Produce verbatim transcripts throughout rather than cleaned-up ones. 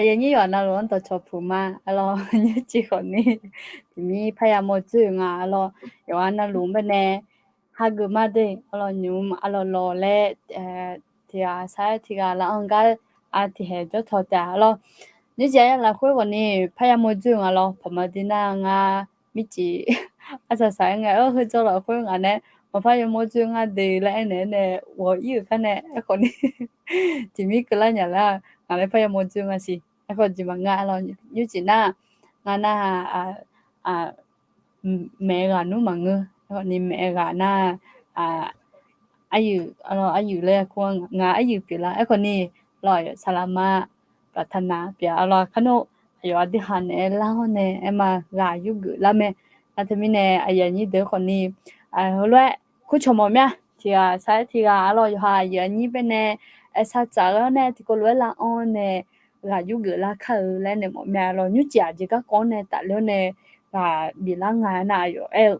Aqyuif aqnyir yawqha navluf-anr dawqcawq puq ma arlawr, nymrcif khawfni tiqmir parya mawrdzoer-eu nga arlawr, yawqha navluf-anr baenae hageuf ma de arlawr, nymq arlawr lawq laer tiqghaq sar-aer tiqghaq laf-anr gar tiqhaeq jawr tawq taef arlawr. Nymrcif aqyuif lafkhoer khawfni parya mawrdzoer-eu nga lawr, paqma dir nar ngar mircif arsaq saq-aer ngae, heujawr lafkhoer ngaq nae maqpar yamawr dzoer nga de laer aernaeq-aer nae ghawq-ir-euq gar nae aerkhawfni tiqmir keuvlar nya lar, ngaq nae parya mawrdzoer nga siq. Aerkhawf jeq maqngeur arlawr, nymrcif nar ngar nar maeq-eu ghaq nmr maqngeur, aerkhawfni maeq-eu ghaq nar aryuif arlawr, aryuif laer kur-a, ngaq aryuif pyeuflar aerkhawfni lawq, aqyawf saqlaqma ปรารถนา pyeuf arlawr, kar nawr aqyawf aqdui haq naeq-aer lar-awr nae aer ma ghaq yurgeuf lar mae. Nar teumirnae aqyuif aqnyir deuq khawfni heulof-aer kurcawq mawf mir-a, tiqghaq sar-aer tiqghaq arlawr, yawqha aqyuif aqnyir baenae aer sar tsaf ghae-awr nae tiqkawv lof-aer lar-awr nae ghaq yurgeuf lar kar-eu laer naeq mawf mir-a arlawr, nymrcif aqjeq garkawv-anr nae tafler-awr nae ghaq biflar nga nar aqyawf aer-eu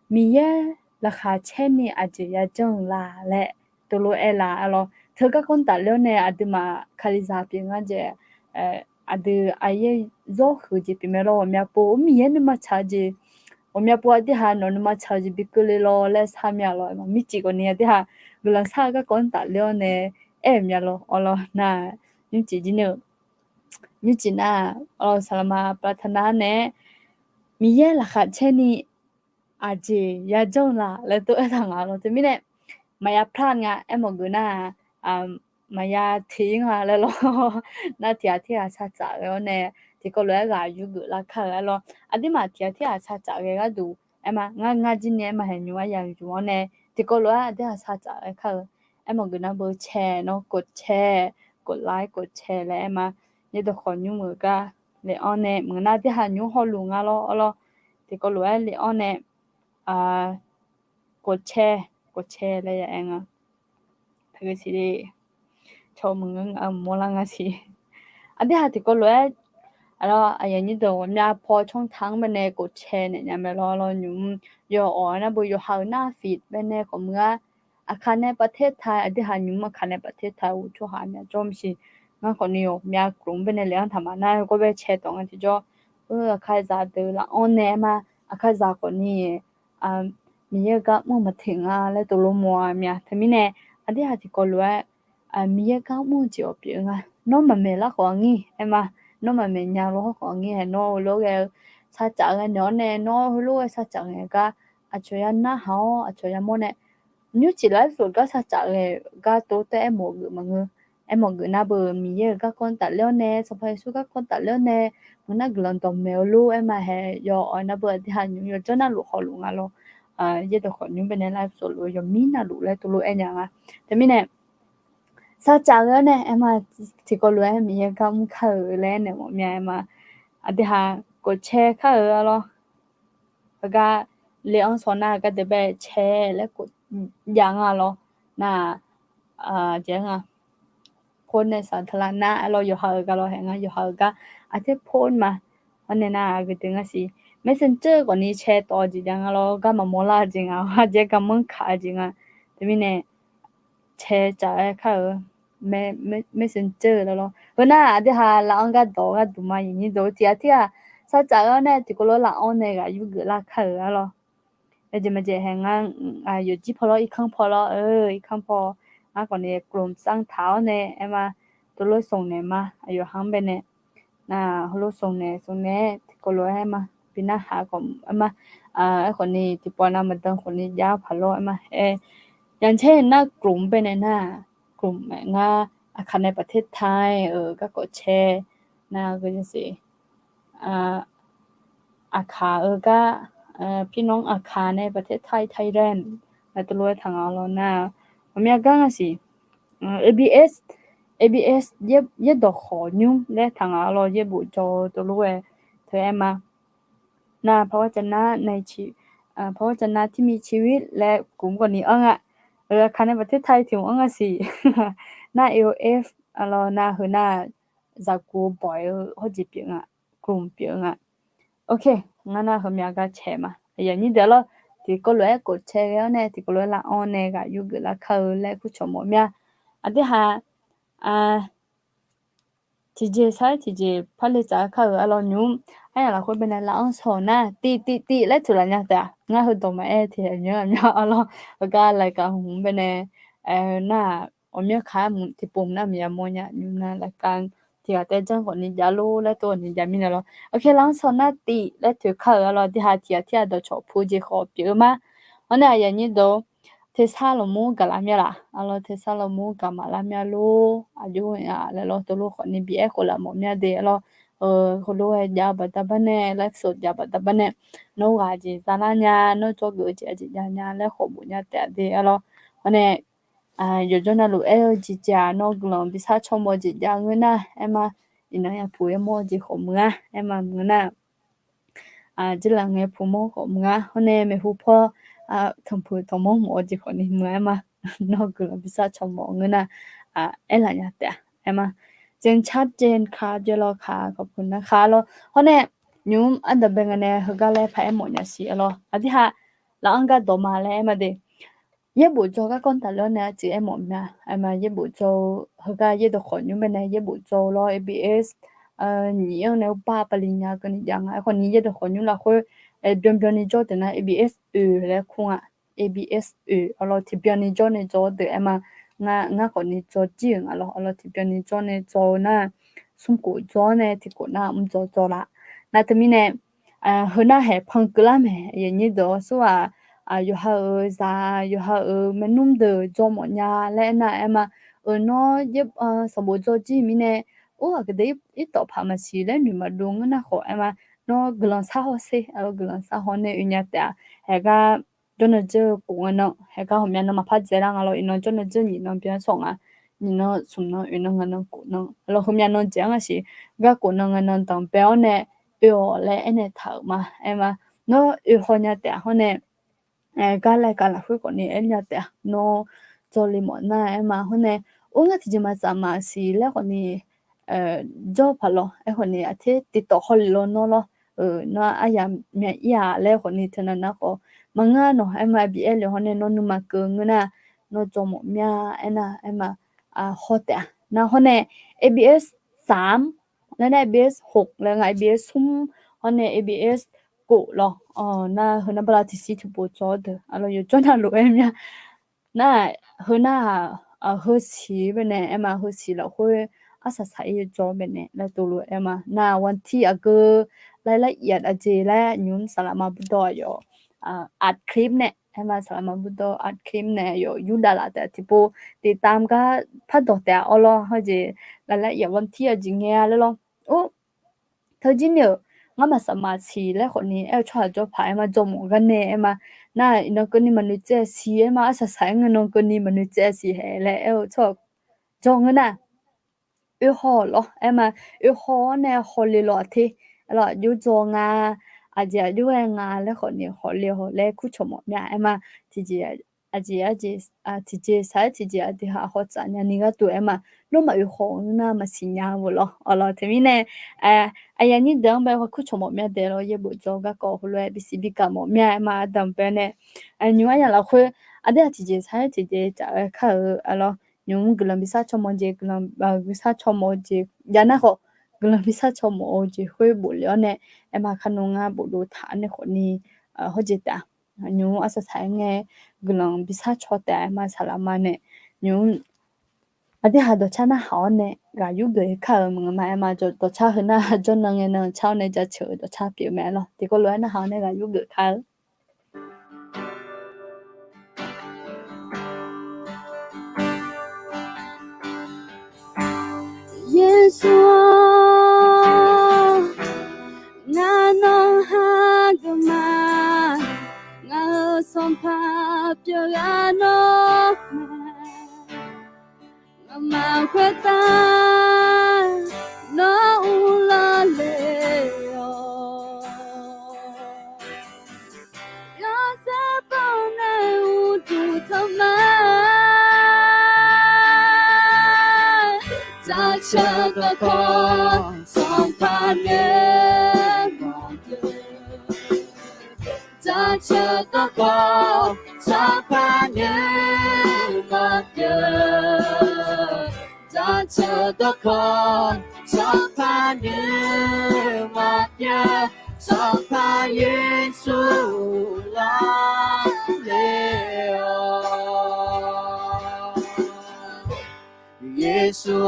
Miqyaer laqkhaq caer ni aqjeq yajanr-eu la laer teulof-aer la arlawr. Teu garkawv-anr tafler-awr nae aqduimaf kalizaq pyeuf nga jeq, aqdui aqyaer zawr huiq jeq pyeuf mae lawr, ghawqmya pov-eu Miqyaer nuima tsaq-eu jeq, ghawqmya pov aqdui haq nawq nuima tsaq-eu jeq bi keuvle lawr laer sar mir-a lawr, mircif khawfni aqdui haq guiqlanq shar-eu garkawv-anr tafler-awr nae aer-euq mir-a lawr arlawr nar, nymrcif jir nae-eu nymrcif nar arlawr, saqlaqma ปรารถนา naeq-aer Miqyaer laqkhaq caer ni aqjeq yajanr-eu la laer tov-aer taq nga lawr, teumirnae maqya plar nga, aermawf geuf nar maqya teq-ir nga laer lawr. Nar tiqghaq tirghaq sar tsaf ghae-awr nae tiqkawv lof-aer ghaq yurgeuf lar kar-eu arlawr, aqduimaf tiqghaq tirghaq sar tsaf ghae gharduq aer ma, ngar ngar jir ni aer ma haeq nymr aryamq yuf-awr nae tiqkawv lof-aer aqdui haq sar tsaf ghae kar-eu aermawf geuf nar beu cae nawr kov cae, kov like kov cae laer aer ma, yaerdawq khawf nymr-euq gar le-anr nae maqngeur nar aqdui haq nymr hawluf nga lawr arlawr, tiqkawv lof-aer le-anr nae kov cae, kov cae laer ya aer nga. Taqgeu siq le, cawq maqngeur nga mawrlar nga siq. Aqdui haq tiqkawv lof-aer arlawr, aqyuif aqnyir deuq ghawqmya paw ช่องทาง-anr baenae kov cae naeq nya mae lawr arlawr, nymr yawq awq nar beu yawqha-euq nar อังกฤษ baenae khawf meuq-a, อาคารในประเทศไทย aqdui haq nymr อาคารในประเทศไทย uqcawq haq myav jawr maqsiq. Ngar khawfni yawq myav kmr baenae le-anr taqmaq nar gawr bae cae tawq nga tiqjawr, aqkaqzaq deuq laf-anr nae aer ma, aqkaqzaq khawfni Miqyaer-eu gar mr-eu maqteq nga laer tov lof mawf-a myav. Teumirnae aqdui haq tiqkawv lof-aer Miqyaer gar mr-eu jeq-awq pyeuf nga. Nawr maqmaeq lar khawf ngir aer ma, nawr maqmaeq nya lof hawr khawf ngir hae, nawr heulof ghae-eu sar tsaf ghae naeq-awr nae, nawr heulof ghae sar tsaf ghae gar aqcawq ya narhaq-awr aqcawq ya mawr nae, nymrcif lafsof gar sar tsaf ghae gar tov taef aermawf geuf maqngeur. Aermawf geuf nar beu Miqyaer-euq garkawv-anr tafler-awr nae, Sanqpaq Yeqsur garkawv tafler-awr nae, maqngeur nar guiqlanq dawqmaeq-eu lof aer ma hae, yawq awq nar beu aqdui haq nymr yawjawr navluf hawluf nga lawr, yaerdawq khawf nymr baenae lafsof luf yawmir navluf laer tov lof aer nya nga. Teumirnae sar tsaf ghae-awr nae aer ma, tiqkawv lof-aer Miqyaer gar mr kar-euq laer naeq mawf myav aer ma, aqdui haq kov cae kar-euq arlawr, heugar le-anr shaw nar gar deuq bae cae laer kov jav nga lawr nar, jeq nga คนในสาธารณะ arlawr, yawqha-euq gar lawr hae nga, yawqha-euq gar aqter โพสต์ ma. Awr nae nar aqgeu deuq nga siq, messenger khawfni cae tawf-eu jeq jav nga lawr, gar maqmawr lar-eu jeq nga, aqjeq gar manr kaq-eu jeq nga. Teumirnae cae tsaf-aer kar-euq messenger lawr lawr. Heu nar aqdui haq laf-anr gar dawq gharduq ma, aqyuif aqnyir deuq tiqghaq tirghaq sar tsaf ghae-awr nae tiqkawv lof-aer laf-anr nae ghaq yurgeuf lar kar-euq arlawr. Aerjeq maqjeq hae ngar, yawqjir paw lawr, irkanr paw lawr, irkanr paw, ngar khawfni กลุ่ม sanr taq-awr nae aer ma, tov lof smq naeq ma, aqyawf ha-anr baenae nar heulof smq naeq smq naeq tiqkawv lof-aer aer ma, bi narhaq khawf aer ma, aerkhawfni tiqpawf navmaqdan khawfni jav paq lawr aer ma, aer, yaqcaer nar กลุ่ม baenae nar, กลุ่ม aer ngar, อาคารในประเทศไทย-euq garkawv cae nar, geu siq, aqkaq-eu gar, พี่น้อง อาคารในประเทศไทย Thailand laer tov lof-aer taq nga lawr nar, ghawqmya gar nga siq, ABS, ABS yaerdawq khawf nymr laer taq nga lawr, yaerbof jawr-eu tov lof-aer teu aer ma. Nar พระวจนะที่มีชีวิต laer กลุ่ม khawfni anr nga, อาคารในประเทศไทย tiq mq anr nga siq. Nar AOF lawr nar heu nar zaqguq bawq-eu hawrjeq pyeuf nga, กลุ่ม pyeuf nga. Ok, ngar nar heumya gar cae ma, aqyuif aqnyir deuq lawr, tiqkawv lof-aer กดแชร์ ghae-awr nae tiqkawv lof-aer laf-anr nae ghaq yurgeuf lar kar-eu laer kurcawq mawf mir-a. Aqdui haq tiqjeq sar-aer tiqjeq par le tsaf-aer kar-euq arlawr nymq-mr. Aryaq lafkhoer baenae lav-anr saw-euq nar tiv tiv tiv laer toeq laf nya taef-a. Ngar heudawq maqaer tiqhaeq nymr-a mya arlawr. Heugar รายการ hmq-anr baenae aer-eu nar-aq, ghawqmyanr kaq-aer mq tiqpov mq nar maqya mawr nya nymr nar รายการ tiq ghaq taef janr khawfni jav lor laer tov-awq ni jav mirnae lawr. Oke, lav-anr saw nar tiv laer toeq kar-euq arlawr. Tiqghaq tiqghaq tir-aq dawqcawq pu-eu jeq khawf pyeuf-eu ma. Hawr nae aqyuif aqnyir deuq-or, tersar lawqmur gaqlar mya laf arlawr, tersar lawqmur gaqmaf lar mya lor. Aqjox-a laer lawr teulof khawfni bi-aer khof laf mawf mya de arlawr. Heulof-aer jav-eu baqda bar nae, ไลฟ์สด jav-eu baqda bar nae, nawr ghaq jeq zalar nya, nawr dzawgeuf-eu jeq aqjeq jav nya laer khawf bof nya taef-a de arlawr. Hawr nae, yawqjawr navluf aer-eu jeq jav-aq, nawr guiqlanq bi sar caw mawf-eu jeq jav ngeur nar, aer ma, iqnan yapuq-aer mawr-eu jeq khawf muiq-a, aer ma muiq-eu nar, jirlaq ngae puq mawr khawf muiq-a, hawr nae maeqhu paw tanqpuq tanqmawr mawf-eu jeq khawfni muiq-a, aer ma, nawr guiqlanq bi sar caw mawf ngeur nar, aerlaf nya taef-a, aer ma. เจนชัดเจนค่ะ jeq lawr kaq khawf puq nar kaq lawr. Hawr nae, nymq-mr ardanqbae ngae nae heugar laer paq-aer mawf nya siq arlawr. Aqdui ha, laf-anr gar dawq ma laer aer ma de. Yaerbof dzaw garkawv tafler-awr nae aqjeq aer mawf mya, aer ma, yaerbof dzaw-eu heugar yaerdawq khawf nymr baenae yaerbof dzaw-eu lawr, ABS nyiq-anr nae อุบลปริญญา keuvni jav nga. Aerkhawfni yaerdawq khawf nymr lafkhoer byanbyan ni jawr deuq nar ABS oeq laer kur nga. ABS oeq arlawr tiqbyan ni jawr nae dzaw-awr deuq aer ma. Ngar khawfni dzaw jir-euq nga lawr, arlawr tiqbyan ni jawr nae dzaw-eu nar, smrkhof dzaw-awr nae tiqkhof nar mr dzaw dzaw laf. Nar teumirnae, heu nar haeq pan keuvlar mae, aqyuif aqnyir deuq-awr, surghaq yawqha-euq zaq, yawqha-euq maernmr deuq dzaw mawf nya laer aernar, aer ma, euq nawr sanqbof dzaw jir mirnae, or aqgeu deuq irtawf paq maqsiq laer noeq maqdov ngeur nar khawf, aer ma, nawr guiqlanq sar haw sher, arlawr guiqlanq sar haw nae oe nya taef-a. Haeq gar jawrnan dzeur khof ngae nan, haeq gar ghawqmya nan maqpar dzaelar nga lawr, iqnan jawrnan dzeur nyiq nan byan sawq nga, nyiq nan smq nan oeq nan ngaq nan khof nan, arlawr heumya nan dzaeq-anr nga siq, garkhof nan ngae nan danqbae-awr nae oe-awq laer aernaeq taq-euq ma, aer ma, nawr oe haw nya taef-a hawr nae, gar รายการ lafkhoer khawfni aer nya taef-a, nawr dzaw le mawf nar aer ma hawr nae, or ngar tiqjeq maqsaf maqsiq laer khawfni jawr paq lawr, aerkhawfni aqter tiqtawf hawle lawr nawr lawr, nawr aryaq myav ir-aq laer khawfni teunav nar khawf, maqngeur nawq aer ma, bi aer le hawr nae nawr nuima keuv ngeur nar, nawr dzaw mawf mya aernar, aer ma, haw taef-a. Nar hawr nae ABS saq-anr laer nar ABS hoq laer nga, ABS smr hawr nae ABS khof lawr. Nar heu nar bala tiqsiq tiqpov dzaw-awr deuq arlawr yawqjawr navluf aer mya. Nar heu nar-aq, heusiq baenae aer ma, heusiq lafkhoer arsaq saq ir-eu dzaw baenae laer tov lof aer ma. Nar วันที่ aqgeu รายละเอียด aqjeq laer nymq-mr saqlaqma burdawr aqyawf อัดคลิป nae aer ma, saqlaqma burdawr อัดคลิป nae aqyawf yurdav laf taef tiqpov tiqtam gar pardawq taef-a arlawr, hawjeq รายละเอียด วันที่ aqjeq ngae-a laer lawr. Or, teujir ni-euq, ngar maqsaf maqsiq laer khawfni aer-eu tsawrhaq jawr paq aer ma, dzaw mawf gar nae aer ma. Nar iqnan keuvni maqnoeq tsaev siq aer ma, arsaq saq-aer ngae nan keuvni maqnoeq tsaev siq hae laer aer-eu tsawrhaq jawr ngeur nar, oe haw lawr aer ma, oe haw-awr nae hawle lawr aqter, arlawr aqjox dzaw nga, aqjeq aqjox ghae nga laer khawfni hawle haw laer kurcawq mawf mya aer ma. Tiqjeq aqjeq aqjeq, tiqjeq saq-aer tiqjeq aqdui ha haw tsaf nyani gharduq aer ma. Nawmaf oe haw-eu nar maqsiq nya ghov lawr. Awqlawq teumirnae, aqyuif aqnyir deuq-anr bae haw kurcawq mawf mya daeq lawr, yaerbof dzaw garkawv heulof-aer bisiq bikaq mawf mya aer ma, ardanq bae nae, nymq aryaq lafkhoer aqdui-aq tiqjeq saq-aer tiqjeq jaf-aer kar-eu arlawr, nymq-mr guiqlanq bi sar caw mawf-eu jeq, guiqlanq bi sar caw mawf-eu jeq jav nar khawf, guiqlanq bi sar caw mawf-eu jeq khoer bof lef-awr nae, aer ma, kar nawr ngar bofdov taq-awr nae khawfni, hawjeq taef-a, nymq-mr arsaq saq-aer ngae guiqlanq bi sar caw taef-a aer ma, saqlaqma nae, nymq-mr aqdui ha dawqcar narhaq-awr nae ghaq yurgeuf kar-euq maqngeur ma aer ma, dawqcar heu nar jawrnan ngae nan car-awr nae jaceuq-eu dawqcar pyeuf mae lawr. Tiqkawv lof-aer narhaq-awr nae ghaq yurgeuf kar-eu Yeqsur-or, ngar nawr hageuf ma. Ngaq-euq Sanqpaq pyeuf ghaq nawr mae. Nga'maf khoertav nawr uvlanr le-awq. Yawsar pawnae uqduq tanqma, jaceuq dawqkawq Sanqpaq nae maqgeuf. Jaceuq dawqkawq Sanqpaq nae maqgeuf. Jaceuq dawqkawq Sanqpaq nuima pyeuf, Sanqpaq Yeqsur lafle-awq. Yeqsur-or,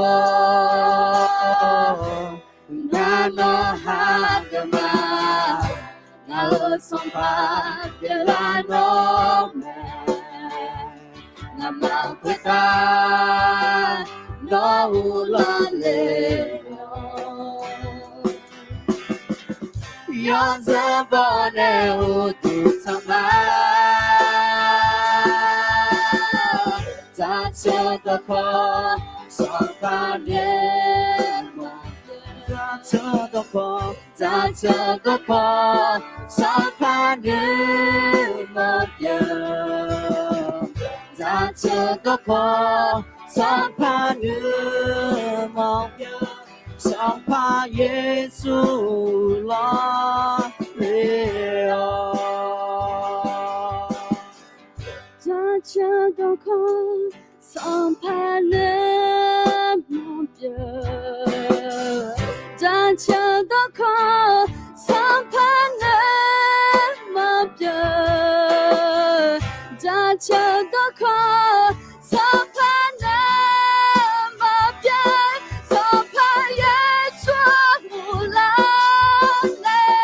ngar nawr hageuf ma. Ngaq-euq Sanqpaq pyeuflar nawr mae. Ngamaf khoertav nawr uvlanr le-awq. Yawzeu baw nae uqduq tsaq ma. Jaceuq dawqkawq Sanqpaq nuima pyeuf. Jaceuq dawqkawq, jaceuq dawqkawq Sanqpaq nuima pyeuf. Jaceuq dawqkawq Sanqpaq nuima pyeuf, Sanqpaq Yeqsur lafle-awq. Jaceuq dawqkawq Sanqpaq nuima pyeuf. Jaceuq dawqkawq Sanqpaq nuima pyeuf. Jaceuq dawqkawq Sanqpaq nuima pyeuf. Sanqpaq Yeqsur uvlanr le-awq.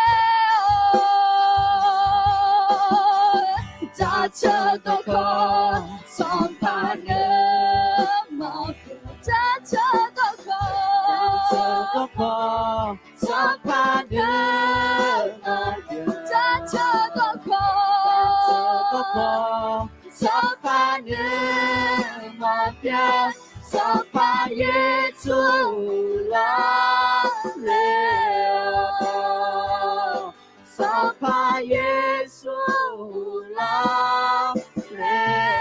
Jaceuq dawqkawq Sanqpaq nuima pyeuf. Jaceuq dawqkawq, jaceuq dawqkawq Sanqpaq nuima pyeuf. Jaceuq dawqkawq, jaceuq dawqkawq Sanqpaq nuima pyeuf. Sanqpaq Yeqsur uvlanr le-awq. Sanqpaq Yeqsur uvlanr le-awq.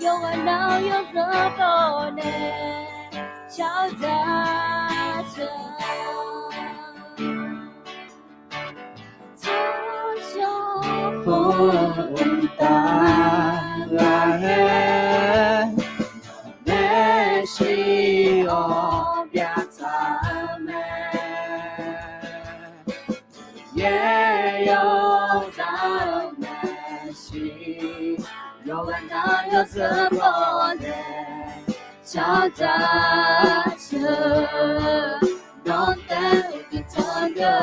Yawqghaq nav yawzeu baw nae shawr jaceuq. Tsawrshawr-eu uqtaf ghaqkhaer, maershiq-awr byav taq-eu mae. Yaer yawzaq-eu maershiq, yawqghaq nav yawzeu baw nae shawr jaceuq. Nawr taef uqduq tanqnymr-eu,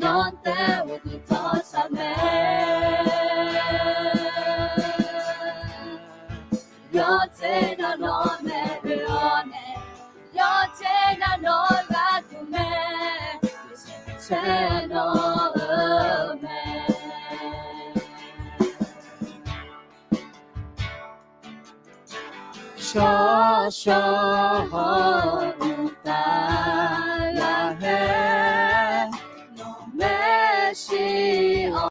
nawr taef uqduq tanqsaq mae. Yawqjeq nav nawr maeq oe-awr nae, yawqjeq nav nawr gharduq mae. Saer nawr-eu mae. Shawrshawr-eu uqtaf ghaqkhaer, maershiq-awr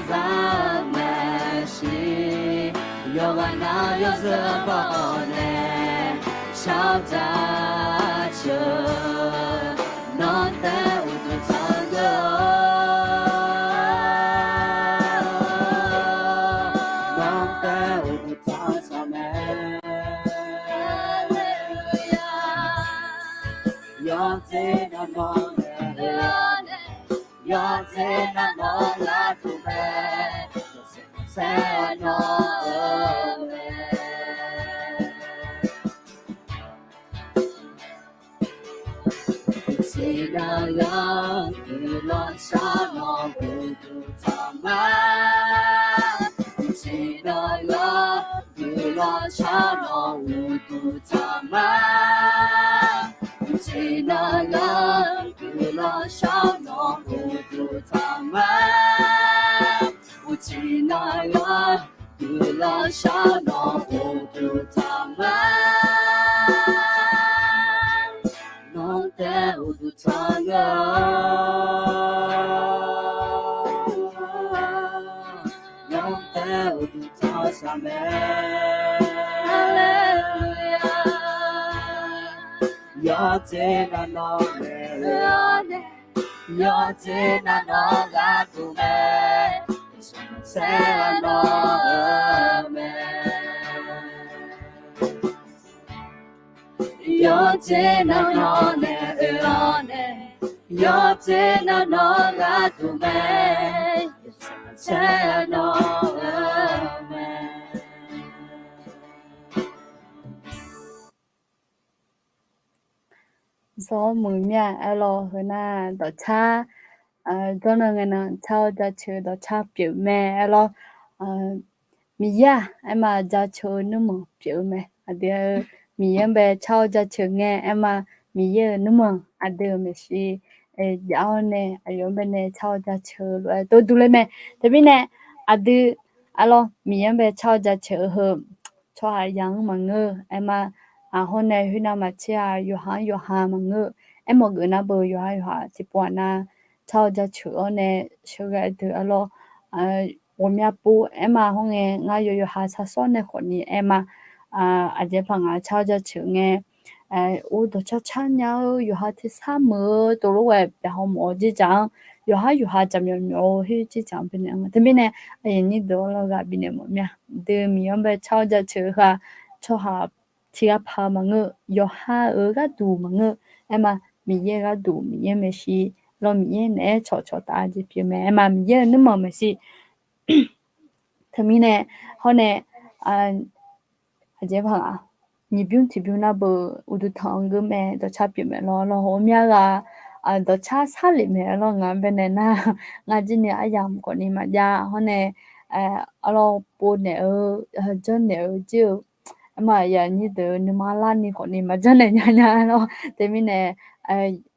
zaq-eu maershiq, yawqghaq nav yawzeu baw nae shawr jaceuq. Nawr taef uqduq tanqnymr-eu, nawr taef uqduq tanqsaq mae. Yawqjeq nav nawr maeq oe-awr nae, yawqjeq nav nawr gharduq mae. Saer nawr-eu mae. Uqcif nav yawr guiqlanq shawr nawq uqduq tanq ma. Uqcif nav yawr guiqlanq shawr nawq uqduq tanq ma. Uqcif nav yawr guiqlanq shawr nawq uqduq tanq ma. Tiqnan yawr guiqlanq shar nawq uqduq tanq ma. Nawr tae uqduq tanq ngeur-awr, nawr tae uqduq tanq shaq mae. Haleluya. Yawqjeq nav nawq nae oe-awr nae, yawqjeq nav nawq gharduq mae. Saer-a nawr-eu mae. Yawqjeq nav nawq nae oe-awr nae, yawqjeq nav nawq gharduq mae. Saer-a nawr-eu mae. Zawr muiq mir-a. Aerlawr heu nar dawqcar, jawrnan ngae nan car-awr jaceuq-eu dawqcar pyeuf mae. Aerlawr Miqyaer-aq aerma jaceuq-eu nuirmanq pyeuf-eu mae. Aqdui-eu Miqyaer-anr bae car-awr jaceuq ngae aerma Miqyaer-euq nuirmanq aqdui-euq maeqshi jav-awr nae aqyawf-anr bae nae car-awr jaceuq-eu lof-aer dovduq le mae. Teumirnae aqdui, aerlawr Miqyaer-anr bae car-awr jaceuq-eu heu tsawrhaq yaq-anr maqngeur-eu aerma, aq hawr nae khoernav maqtser-a yawqha-anr yawqha maqngeur-eu. Aermawf geuf nar beu yawqha yawqha tiqpov aqnav car-awr jaceuq-awr nae sheuqghae deuq aerlawr ghawqmya pov aerma hawr ngae ngar yawqha yawqha shar sawr nae khawfni aerma, aqjeq paq ngaq car-awr jaceuq ngae, ur dawqcar car nya-eu yawqha tersar meuq-eu tov lof ghae byaqhaw mawf-eu jirdzaq-anr, yawqha yawqha jaqmyawf myawf-eu khoer jirdzaq-anr bae nae-a. Teumirnae aqyuif aqnyir deuq-anr lawr ghaq bifnaeq mawf mir-a. Aqdui Miqyaer-anr bae car-awr jaceuq-eu heu-aq tsawrhaq tiqghaq paq-eu maqngeur, yawqha-euq gharduq maqngeur. Aerma Miqyaer-euq gharduq Miqyaer maeqshi, lawr Miqyaer naeq-aer cawqcawq taf-eu jeq pyeuf mae. Aerma Miqyaer-euq nuirmanq maeqshi. Teumirnae hawr nae aqjeq paq nyiq bymr tiqbymr nar beu uqduq tanq-anr geur mae dawqcar pyeuf mae lawr. Lawr hawr-eu mya ghaq dawqcar sharlef mae lawr. Ngaq-anr bae nae nar ngar jir ni aryamq khawfni maqjav hawr nae, arlawr pov naeq-eu, janrnaeq-eu jir-eu, aerma aqyuif aqnyir deuq nuima larni khawfni maqjanrnaeq nya nya lawr. Teumirnae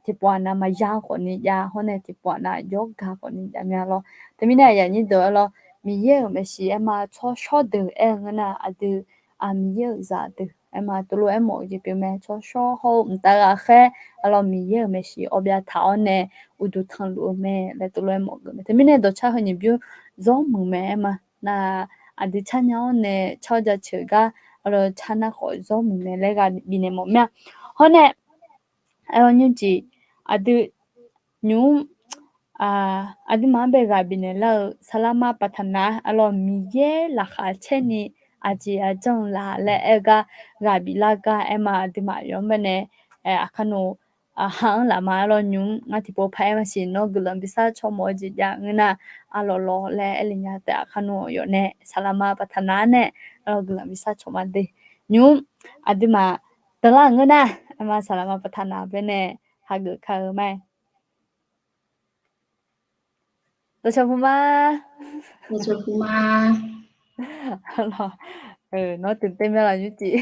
tiqpov aqnav maqya khawfni jav hawr nae tiqpov aqnav jawrgaq khawfni jav mya lawr. Teumirnae aqyuif aqnyir deuq lawr Miqyaer-euq maeqshi aerma tsawrshawr deuq aer-eu ngeur nar aqdui Miqyaer-euq zaqdeuq aerma tov lof-aer mawf-eu jeq pyeuf mae. Tsawrshawr hawr-eu mqtav ghaqkhaer arlawr Miqyaer-euq maeqshi awbyav taq-awr nae uqduq tanqluf-eu mae laer tov lof-aer mawf geuf mae. Teumirnae dawqcar heu nyiq bymr zawr muiq mae aerma nar aqdui car nya-awr nae car-awr jaceuq gar arlawr car nar khawf zawr muiq mae laer ghaq bifnaeq mawf mir-a. Hawr nae arlawr nymrcif aqdui nymq mr aqduimaf-anr bae ghaq bifnaeq lar-eu saqlaqma baqtaqnaq arlawr Miqyaer laqkhaq caer ni aqjeq ya janr-eu la laer aer-eu gar ghaq biflar gar aerma aqduimaf yawf-anr bae nae aqkar nmr ha-anr lafma arlawr nymq mr ngar tiqpov paq-aer maqsiq nawr guiqlanq bishar cawmawf-eu jeq jav ngeur nar arlawr lawr laer aer le nya taef aqkar nmr yawf nae saqlaqma baqtaqnaq-anr nae arlawr guiqlanq bishar cawmawf de. Nymq mr aqduimaf dawqlar ngeur nar aerma saqlaqma baqtaqnaq bae nae hageuf ka-eu ma. Dawqcawq puq ma. Dawqcawq puq ma. Nawr ตื่นเต้น mya laf nymrcif.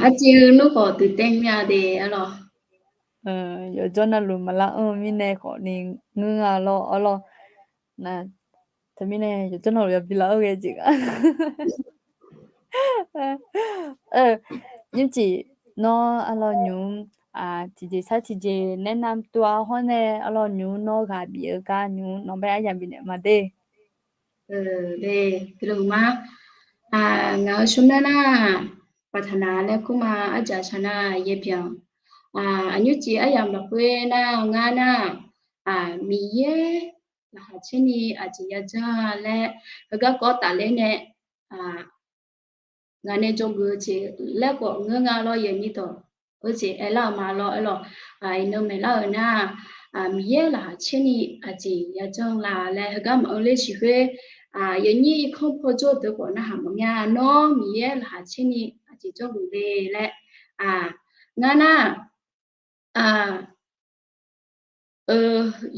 Arciv heu nmr khawf ตื่นเต้น mya de arlawr. Yawqjawr navluf maqlar anr-eu mirnae khawfni ngeur nga lawr arlawr. Teumirnae yawqjawr navluf yabi laf-eu ghae jeq nga. Nymrcif nawr arlawr nymq mr tiqjeq sar tiqjeq naeq nam tov-a hawr nae arlawr nymq mr nawr ghaq bif-eu gar nymq mr nawq bae aryamq bifnaeq ma de. Ngaq-euq smr nar nar baqtaqnaq laer kur ma arjaq saq nar yaer byan. Aqnymrcif aryamq lafkhoer nar ngar nar Miqyaer laqkhaq caer ni aqjeq ya janr-a laer heugar kawv tafler nae ngaq nae dzawgeuf-eu jeq laer khawf ngeur nga lawr yaeqnyir dawq. Heujeq aerlar-euq ma lawr aerlawr. Iqnan maeqlar-euq nar Miqyaer laqkhaq caer ni aqjeq ya janr la laer heugar maqanr ler siq khoer yaeqnyir irkanr paw jawr-eu deuq khawf narhaq mawf mya nawr Miqyaer laqkhaq caer ni aqjeq jawrluf le laer ngar nar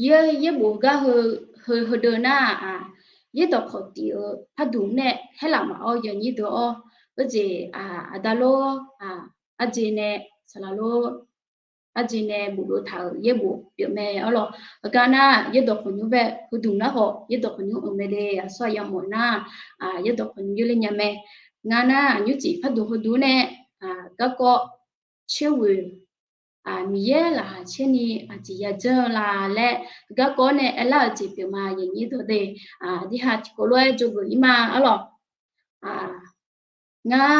yaer, yaerbof gar heu, heudeuq nar-aq, yaerdawq kawq tif-eu parduq nae haerlaf maf-awr yaeqnyir deuq-awr, heujeq aqda lor, aqjeq nae saqlaq lor, arjeq nae bofdov taq-euq yaerbof pyeufmae arlawq. Heugar nar yaerdawq khawqnymr bae heuduq nar khawf yaerdawq khawqnymr-euq mae le, aqsur aqyawf mawf nar, yaerdawq khawqnymr yaerle nya mae. Ngar nar aqnymr cif pardmq heuduq nae garkawv caerghoeq Miqyaer laqkhaq caer ni aqjeq yajanr-eu la laer garkawv nae aerlar-euq jeq pyeufma, aqyuif aqnyir deuq de. Aqdirhaq tiqkawv lof-aer dzawgeuf ir ma arlawq. Ngar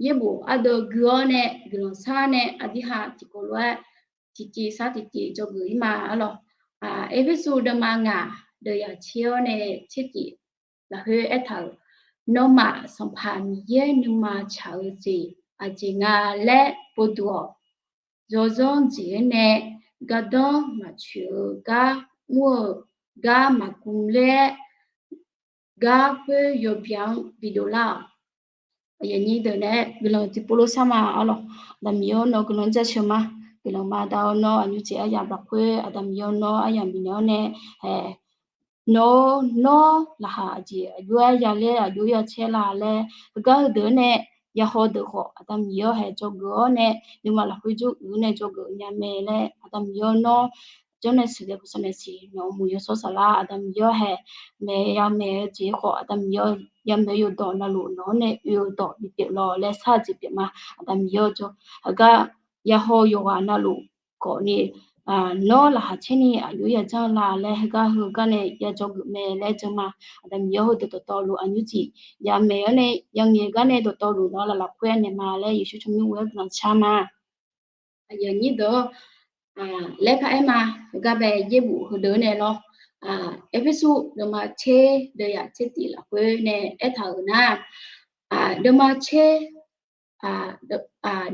yaerbof ardeuv gui-awr nae guiqlanq shar nae aqdirhaq tiqkawv lof-aer tiqtiv sar tiqtiv dzawgeuf ir ma arlawq. Erpersu deuvma ngaq deuvyaq tser-awr nae tser tif lafkhoer aertaq-euq, Nawmaf Sanqpaq Miqyaer nuima tsaq-eu jeq aqjeq nga laer povduq-awq. Yawzanr jeq-anr nae gardanr maqtsoeq-eu gar, mr-eu gar maqgmler-aer, gar khoer yawbya-anr bidov lar-awq. Aqyuif aqnyir deuq nae guiqlanq tiqpov lof shar ma arlawq. Aqda Miqyaer-awr nawr guiqlanq jaceuq ma. Guiqlanq ma da-awr nawr aqnymr jeq aryamq lafkhoer Aqda Miqyaer-awr nawr aryamq bifnaeq-awr nae, nawr, nawr laqkhaq aqjeq aqjox-aer yaler aqjox yacaer la laer heugar heudeuq-anr nae yahaw deuq khawf Aqda Miqyaer-awr hae dzawgeuf-awr nae nuima lafkhoer jawr uiq-awr nae dzawgeuf nya mae laer Aqda Miqyaer-awr nawr jawrnae sheuqghae paqsawq naeq siq nawq-eu muiq yawshawr saflar Aqda Miqyaer-awr hae maeq yamaeq-eu jeq khawf Aqda Miqyaer-awr yamaeq-eu yawqdawq navluf nawq-anr nae oe-eu dawq bipyeuf lawq laer shar-eu jeq pyeuf ma. Aqda Miqyaer-awr jawr heugar yahaw yawqghaq navluf khawf ni, nawr laqkhaq caer ni aqjox yajanr la laer heugar heugar nae ya dzawgeuf mae laer jan ma. Aqda Miqyaer heudeuq dawqtawvluf aqnymr jeq yamaeq-awr nae yangaeq gar nae dawqtawvluf nawr laf lafkhoer naeq ma laer Yeqsur tsawrmyanr ghoe-awr guiqlanq shar ma. Aqyuif aqnyir deuq-awr, laer paraer ma. Heugar bae yaerbof heudeuq nae lawr, Erpersu deuvma tser deuvyaq tser tif lafkhoer nae aertaq-euq nar, deuvma tser,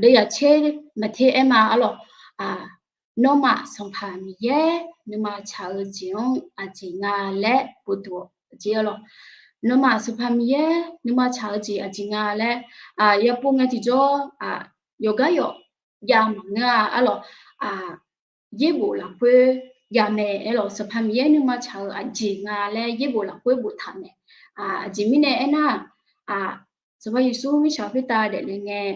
deuvyaq tser maqter aer ma arlawq. Nawmaf Sanqpaq Miqyaer nuima tsaq-eu jeq-anr aqjeq nga laer povduq-awq jeq arlawq. Nawmaf Sanqpaq Miqyaer nuima tsaq-eu jeq aqjeq nga laer, yapov ngae tiqjawr, yawqgar yawq jav maqngeur-a arlawq. Yaerbof lafkhoer yamaeq aerlawq, Sanqpaq Miqyaer nuima tsaq-eu aqjeq nga laer yaerbof lafkhoer boftaq mae. Aqjeq mirnae aernar, Sanqpaq Yeqsur mirtsaq khoertav daefle ngae,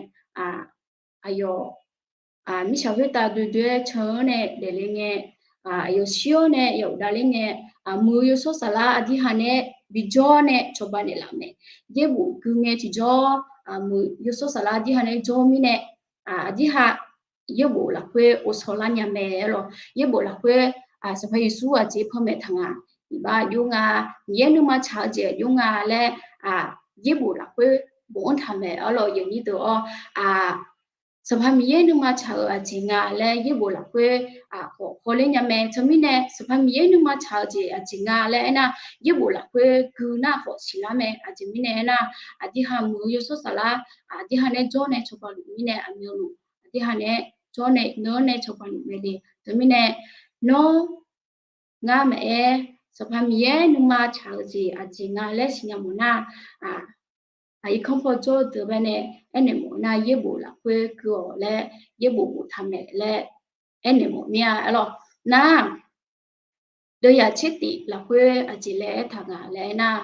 aqyawf mirtsaq khoertav doe doe-aer can-anr nae daefle ngae, aqyawf shir-awr nae yawf davler ngae, muiq-eu yawshawr saflar aqdirhaq nae bijawr nae cawba naeqlaf mae. Yaerbof gui ngae tiqjawr, muiq yawshawr saflar aqdirhaq nae jawr mirnae, aqdirhaq yaerbof lafkhoer ghovshaw lar nya mae arlawq. Yaerbof lafkhoer Sanqpaq Yeqsur aqjeq panmaeq taq nga. Iqbax aqjox nga, Miqyaer nuima tsaq-eu jeq aqjox nga laer, yaerbof lafkhoer bofanr taq mae arlawq. Aqyuif aqnyir deuq-awr, Sanqpaq Miqyaer nuima tsaq-euq aqjeq nga laer yaerbof lafkhoer khawf hawler nya mae. Teumirnae Sanqpaq Miqyaer nuima tsaq-eu jeq aqjeq nga laer aernar, yaerbof lafkhoer gui nar khawf siqlar mae. Aqjeq mirnae aernar, aqdirhaq muiq-eu yawshawr saflar aqdirhaq nae jawr nae cawba luf mirnae aqmyanluf aqdirhaq nae jawr nae neur nae cawba luf mae le. Teumirnae nawr ngar maqaer, Sanqpaq Miqyaer nuima tsaq-eu jeq aqjeq nga laer siqnya mawf nar, aqirkanr paw jawr-eu deuq baenae aernaeq mawf nar yaerbof lafkhoer gui-awq laer, yaerbof boftaq mae laer aernaeq mawf mir-a arlawq. Nar, deuvyaq tser tif lafkhoer aqjeq laer aertaq nga laer aernar,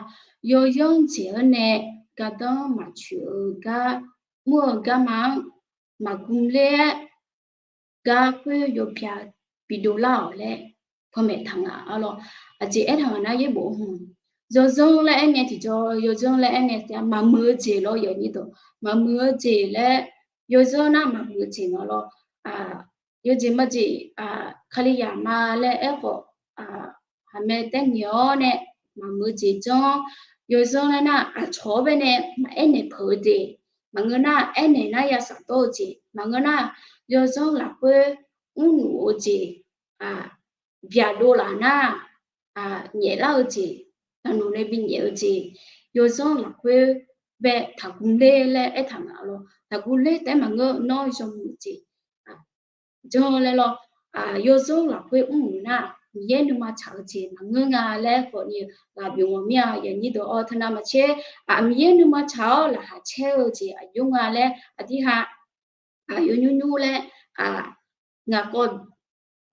yawzanr jeq-anr nae gardanr maqtsoeq-eu gar, mr-eu garma-anr maqgmler-aer, gar khoer yawbya bidov lar-awq laer panmaeq taq nga arlawq. Aqjeq aertaq nga nar yaerbof hmq, yawzanr laer aerngae tiqjawr, yawzanr laer aerngae tiqjawr maqmuiq-eu jeq lawr, aqyuif aqnyir deuq, maqmuiq-eu jeq laer, yawzanr nar maqmuiq-eu jeq nga lawr. Yawjeq majeq, Kalizaq ma laer aerkhawf, haqmae taer ngaeq-awr nae maqmuiq-eu jeq janr, yawzanr laer nar aqcawq-awr baenae maqaer naeq peuq-eu jeq, maqngeur nar aernaeq nar ya shafdawr-eu jeq, maqngeur nar yawzanr lafkhoer mrluf-eu jeq, byaqdov laf nar, nyaeflar-eu jeq, taqnoeq nae binyaef-eu jeq, yawzanr lafkhoer bae taqguv ler laer aertaq nga lawr. Taqguv ler taef-aer maqngeur, nawr yawmuiq jeq janr laer lawr. Yawzanr lafkhoer mrluf nar, Miqyaer nuima tsaq-eu jeq maqngeur nga laer khawf ni ghaq byov mawf mir-a, aqyuif aqnyir deuq-awr. Teunav maqtser, Miqyaer nuima tsaq-awr laqkhaq caer-eu jeq aqjox nga laer aqdirhaq aqyawf nymr nymr laer, ngaq kawv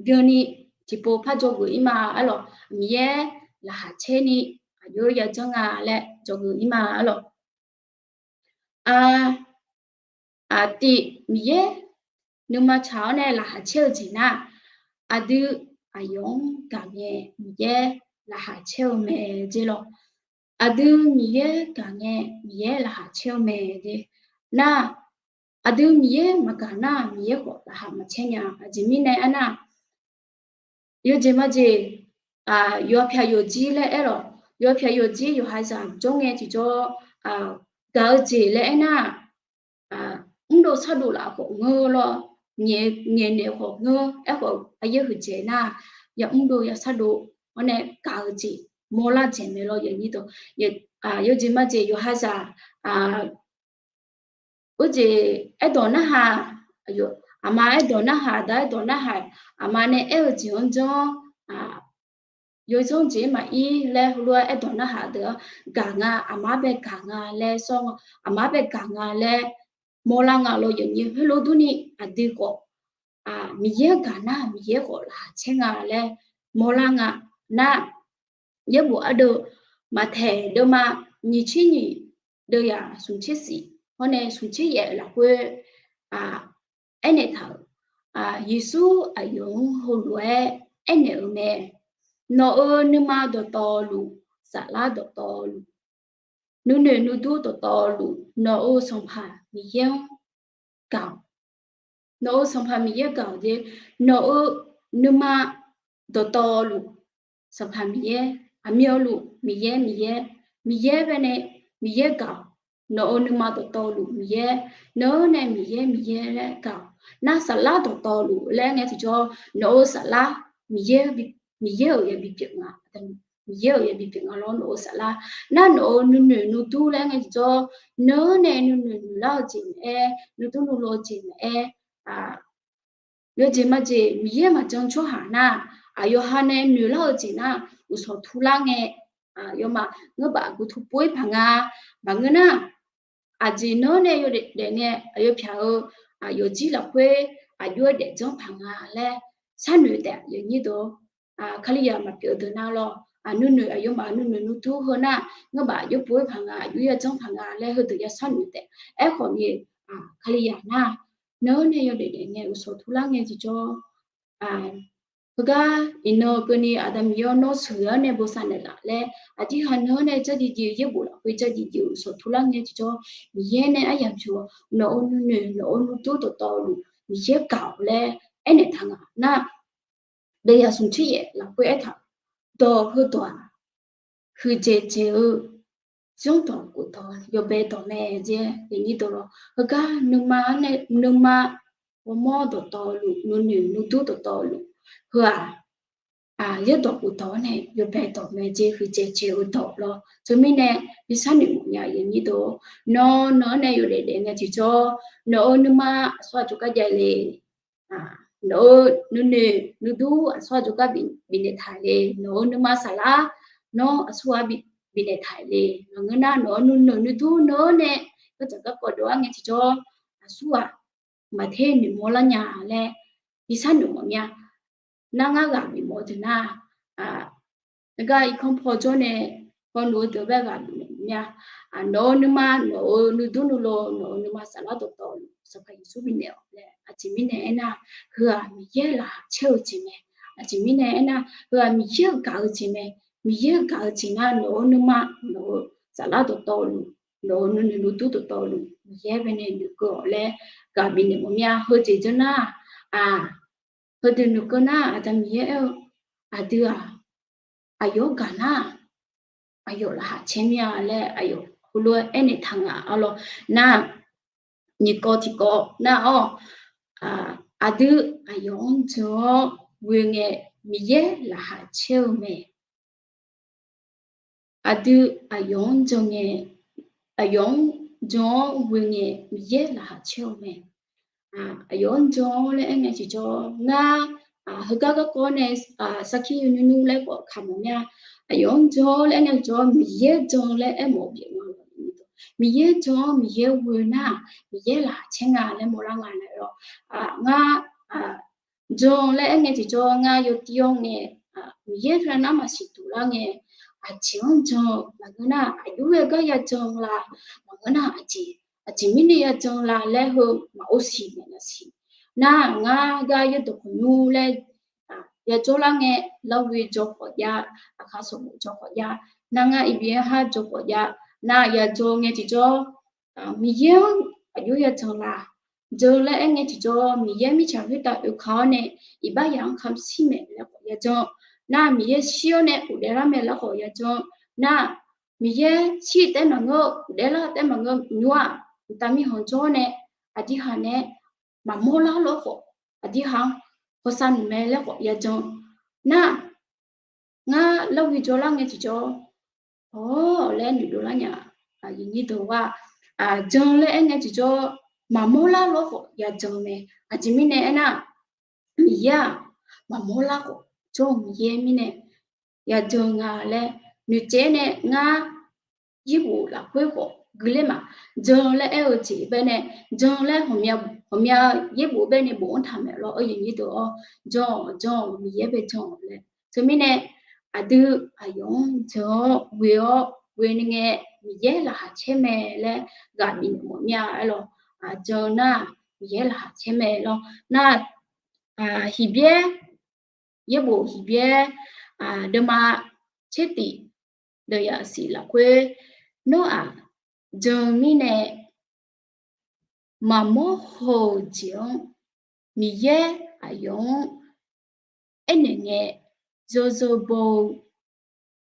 byanni tiqpov par dzawgeuf ir ma arlawq. Miqyaer laqkhaq caer ni aqjox yajanr nga laer dzawgeuf ir ma arlawq. Aqtiv Miqyaer nuima tsaq-awr nae laqkhaq caer-eu jeq nar, aqdui aqyawf-anr gaq ngae Miqyaer laqkhaq caer-eu mae jeq lawr. Aqdui Miqyaer gaq ngae Miqyaer laqkhaq caer-eu mae jeq. Nar, aqdui Miqyaer maqgaq nar, Miqyaer khawf laqkhaq maqcaer nya. Aqjeq mirnae aernar, yawjeq majeq, yawqha pyaq yawqjir laer aer lawq. Yawqha pyaq yawqjir yawqha zaq jawr ngae tiqjawr, gaq-eu jeq laer aernar, mrdov sardov laf khawf ngeur lawr, ngaeqnaeq khawf ngeur. Aerkhawf aqyaer huiqdzaeq nar, ya mrdov ya sardov-awr nae gaq-eu jeq mawrlar dzaeq mae lawr. Yawjeq majeq yawqha zaq, urjeq aerdawq narhaq, aqma aerdawq narhaq, aqda aerdawq narhaq, aqma nae aer-eu jeq-anr janr, yawzanr jeq maqir laer heulof-aer aerdawq narhaq deuq-anr gaq nga, aqma bae gaq nga laer sawr nga, aqma bae gaq nga laer mawrlar nga lawr. Yawqnyir heulof durni aqdui khawf, Miqyaer gaq nar Miqyaer khawf laqkhaq caer nga laer mawrlar nga. Nar, yaerbof ardeuv Maqtaeq deuvma nyiq tser nyiq, deuv yaq smq tser shif hawr nae smq tser yaef lafkhoer aernaeq taq-euq, Yeqsur aqyawf-anr heulof-aer aernaeq-eu mae. Nawq-euq nuima dawqtawvluf, saflar dawqtawvluf, nuinoeq nuidur dawqtawvluf, nawq-euq Sanqpaq Miqyaer-anr gaq-awq. Nawq-euq Sanqpaq Miqyaer gaq-awq jeq, nawq-euq nuima dawqtawvluf, Sanqpaq Miqyaer, aqmyanluf Miqyaer, Miqyaer, Miqyaer bae nae Miqyaer gaq-awq. Nawq-euq nuima dawqtawvluf Miqyaer, nawq-anr nae Miqyaer, Miqyaer laer gaq-awq. Nar saflar dawqtawvluf laer ngae tiqjawr, nawq-euq saflar Miqyaer, Miqyaer-euq yabi pyeuf nga, Miqyaer-euq yabi pyeuf nga lawr nawq-euq saflar. Nar nawq-euq nuinoeq nuidur laer ngae tiqjawr, nawq-anr nae nuinoeq noeqlar-eu jeq maqaer, nuidur nuilov-eu jeq maqaer, yawjeq majeq Miqyaer maqjan tsawrhaq nar, aqyawf ha nae noeqlar-eu jeq nar, uqshawq turlar ngae, yawmaf ngeur baf guv tu pov-ir paq nga. Maqngeur nar, aqjeq nawr nae yawdaef daef ngae aqyawf pyaq-eu yawqjir lafkhoer aqjox-aer daefdzanr paq nga laer sharnoeq taef. Yawqnyir deuq, Kalizaq maqpyeuf-eu deuq nar lawr, nuinoeq aqyawfmaf nuinoeq nuidur heu nar, ngeur baf aqjox pov-ir paq nga, aqjox-aer dzanr paq nga laer heudeuq ya sharnoeq taef. Aerkhawf ni, Kalizaq nar, nawr nae yawdaef daef ngae uqshawq turlar ngae tiqjawr, heugar iqnan keuvni Aqda Miqyaer-awr nawr sheuq-awr nae bosav naeqlaf laer, aqdirhaq nawr nae jarjir jir-eu yaerbof lafkhoer jarjir jir-eu uqshawq turlar ngae tiqjawr, Miqyaer nae aryamq pyeuf-awr nawq-euq nuinoeq nawq-euq nuidur dawqtawvluf Miqyaer gaq-awq laer aernaeq taq nga nar, deuv yaq smq tser yaef lafkhoer aertaq, dawq heudawq-aq, huiqdzaeq dzaeq-eu zanrdawq khofdawq yawbae dawq mae jeq. Yawqnyir deuq lawr, heugar nuima-anr nae nuima ghawrmawr dawqtawvluf, nuinoeq nuidur dawqtawvluf, heu-aq, yaerdawq khofdawq-anr nae yawbae dawq mae jeq, huiqdzaeq dzaeq-eu dawq lawr. Teumirnae bi sharnoeq mawf nya. Yawqnyir deuq, nawr nawq-anr nae yawdaef daef ngae tiqjawr, nawq-euq nuima aqsur ghaq jawrgar jav le, nawq-euq nuinoeq nuidur aqsur ghaq jawrgar bifnaeq taq le, nawq-euq nuima saflar nawr aqsur ghaq bifnaeq taq le. Maqngeur nar nawq-euq nuinoeq nuidur nawr nae gardzaq garkawv dov-aer ngae tiqjawr, aqsur ghaq maqter noeqmawr lar nya laer bi sharnoeq mawf mya. Nar ngar ghaq bifmawf-eu deuq nar, gar irkanr paw jawr nae hawluf-eu deuq bae ghaq bifmawf mya. Nawq-euq nuima nawq-euq nuidur nuilov nawq-euq nuima saflar dawqtawvluf Sanqpaq Yeqsur bifnaeq-awq laer. Aqjeq mirnae aernar, heu-aq Miqyaer laqkhaq caer-eu jeq mae. Aqjeq mirnae aernar, heu-aq Miqyaer-euq gaq-eu jeq mae. Miqyaer-euq gaq-eu jeq nar nawq-euq nuima nawq-euq saflar dawqtawvluf, nawq-euq nuinoeq nuidur dawqtawvluf Miqyaer bae nae noeqkeuv-awq laer ghaq bifnaeq mawf mya. Heujeq janr nar-aq, aq, heudeuq noeqkeuv nar Aqda Miqyaer aer-eu, aqdui-aq, aqyawf-anr gaq nar, aqyawf laqkhaq caer mir-a laer aqyawf heulof-aer aernaeq taq nga. Arlawr nar, nyiq kawv tiq kawv nar-awr, aqdui aqyawf-anr jan-awr ghoe ngae Miqyaer laqkhaq caer-eu mae. Aqdui aqyawf-anr jan ngae, aqyawf-anr jan-awr ghoe ngae Miqyaer laqkhaq caer-eu mae. Aqyawf-anr jan-awr laer aer ngae tiqjawr ngar, heugar garkawv nae sarkir nymr nymr laer khawf kamq mya. Aqyawf-anr jan-awr laer aer ngae tiqjawr Miqyaer jan laer aermawf-eu bif nga. Miqyaer jan-awr Miqyaer ghoe nar, Miqyaer laqkhaq caer nga laer mawrlar nga naeq-awr, ngar jan laer aer ngae tiqjawr ngar yawtir-awr ngae, Miqyaer teunav nar maqsiq duq lar ngae, aqjeq-anr jan-eu maqngeur nar, aqjox-aer gar ya jan la, maqngeur nar, aqjeq, aqjeq mirnae ya jan la laer heu maqor siq maqya siq. Nar ngar gar yaerdawq khawqnymr laer yajawr lar ngae, Larghoe jawr khawf jav, Aqkaq sanqbof jawr khawf jav, nar ngar iqbyaer har jawr khawf jav, nar yajawr ngae tiqjawr, Miqyaer-anr aqjox yajan la. Jan laer aer ngae tiqjawr, Miqyaer mirtsaq khoertav oekaq-awr nae iqbax yaq-anr kamq shir maeq laer khawf yajan. Nar Miqyaer shir-awr nae ghofdaef lar mae laer khawf yajan. Nar Miqyaer shir taef maqngeur, ghofdaef lar taef maqngeur nymr-aq, mqtav mirkhanq jawr-awr nae aqdirhaq nae maqmawr lar lor khawf, aqdirhaq-anr hawsav noeq mae laer khawf yajan. Nar ngar Larghoe jawr lar ngae tiqjawr, awr laer noeqdov lar nya. Aqyuif nyir deuq-a, jan laer aer ngae tiqjawr, maqmawr lar lor khawf yajan mae. Aqjeq mirnae aernar, Miqyaer-aq maqmawr lar khawf jawr-eu Miqyaer mirnae yajan nga laer noeqtsaev-aer nae ngar yaerbof lafkhoer khawf guiqler ma. Jan laer aer-eu jeq bae nae, jan laer ghawqmya yaerbof bae nae bof-anr taq maeq lawr, aqyuif nyir deuq-awr, jan-awq jan-awq Miqyaer bae jan-awq laer. Teumirnae aqdui aqyawf-anr jan-awr ghoe-awr ghoe ni ngae, Miqyaer laqkhaq caer mae laer ghaq bifnaeq mawf mir-a aer lawr. Jan nar Miqyaer laqkhaq caer mae lawr. Nar hiqbyaer, yaerbof hiqbyaer deuvma tser tif deuvyaq siq lafkhoer, Nawr-aq jan mirnae maqmawr haw-euq jeq-anr Miqyaer aqyawf-anr aernaeq ngae, yawzeu baw-eu,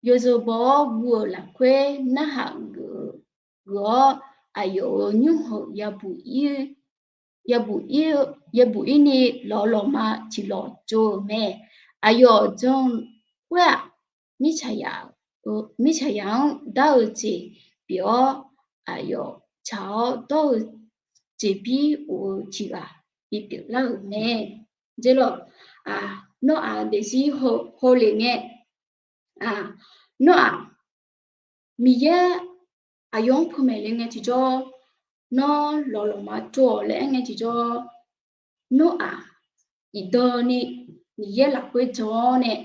yawzeu baw-awr guv-euq lafkhoer narhaq geuf-eu, geuf-awr aqyawf-euq nymr hawq yabuq ir-eu, yabuq ir-eu, yabuq ir ni lawqlawqma tiqlawq tsov-euq mae. Aqyawf jan khoer-aq, mirtsaq, mirtsaqzaq-anr dar-eu jeq pyeuf-awr, aqyawf tsaq-awr dawr-eu jeqbir of-eu tiq ghaq bipyeuf lar-euq mae. Jeq lawr, Nawr-aq daefzir hawle ngae, Nawr-aq Miqyaer aqyawf-anr pumaeq le ngae tiqjawr, Nawr lawqlawqma tsov-awq laer aer ngae tiqjawr, Nawr-aq iqdan ni Miqyaer lafkhoer jan-awr nae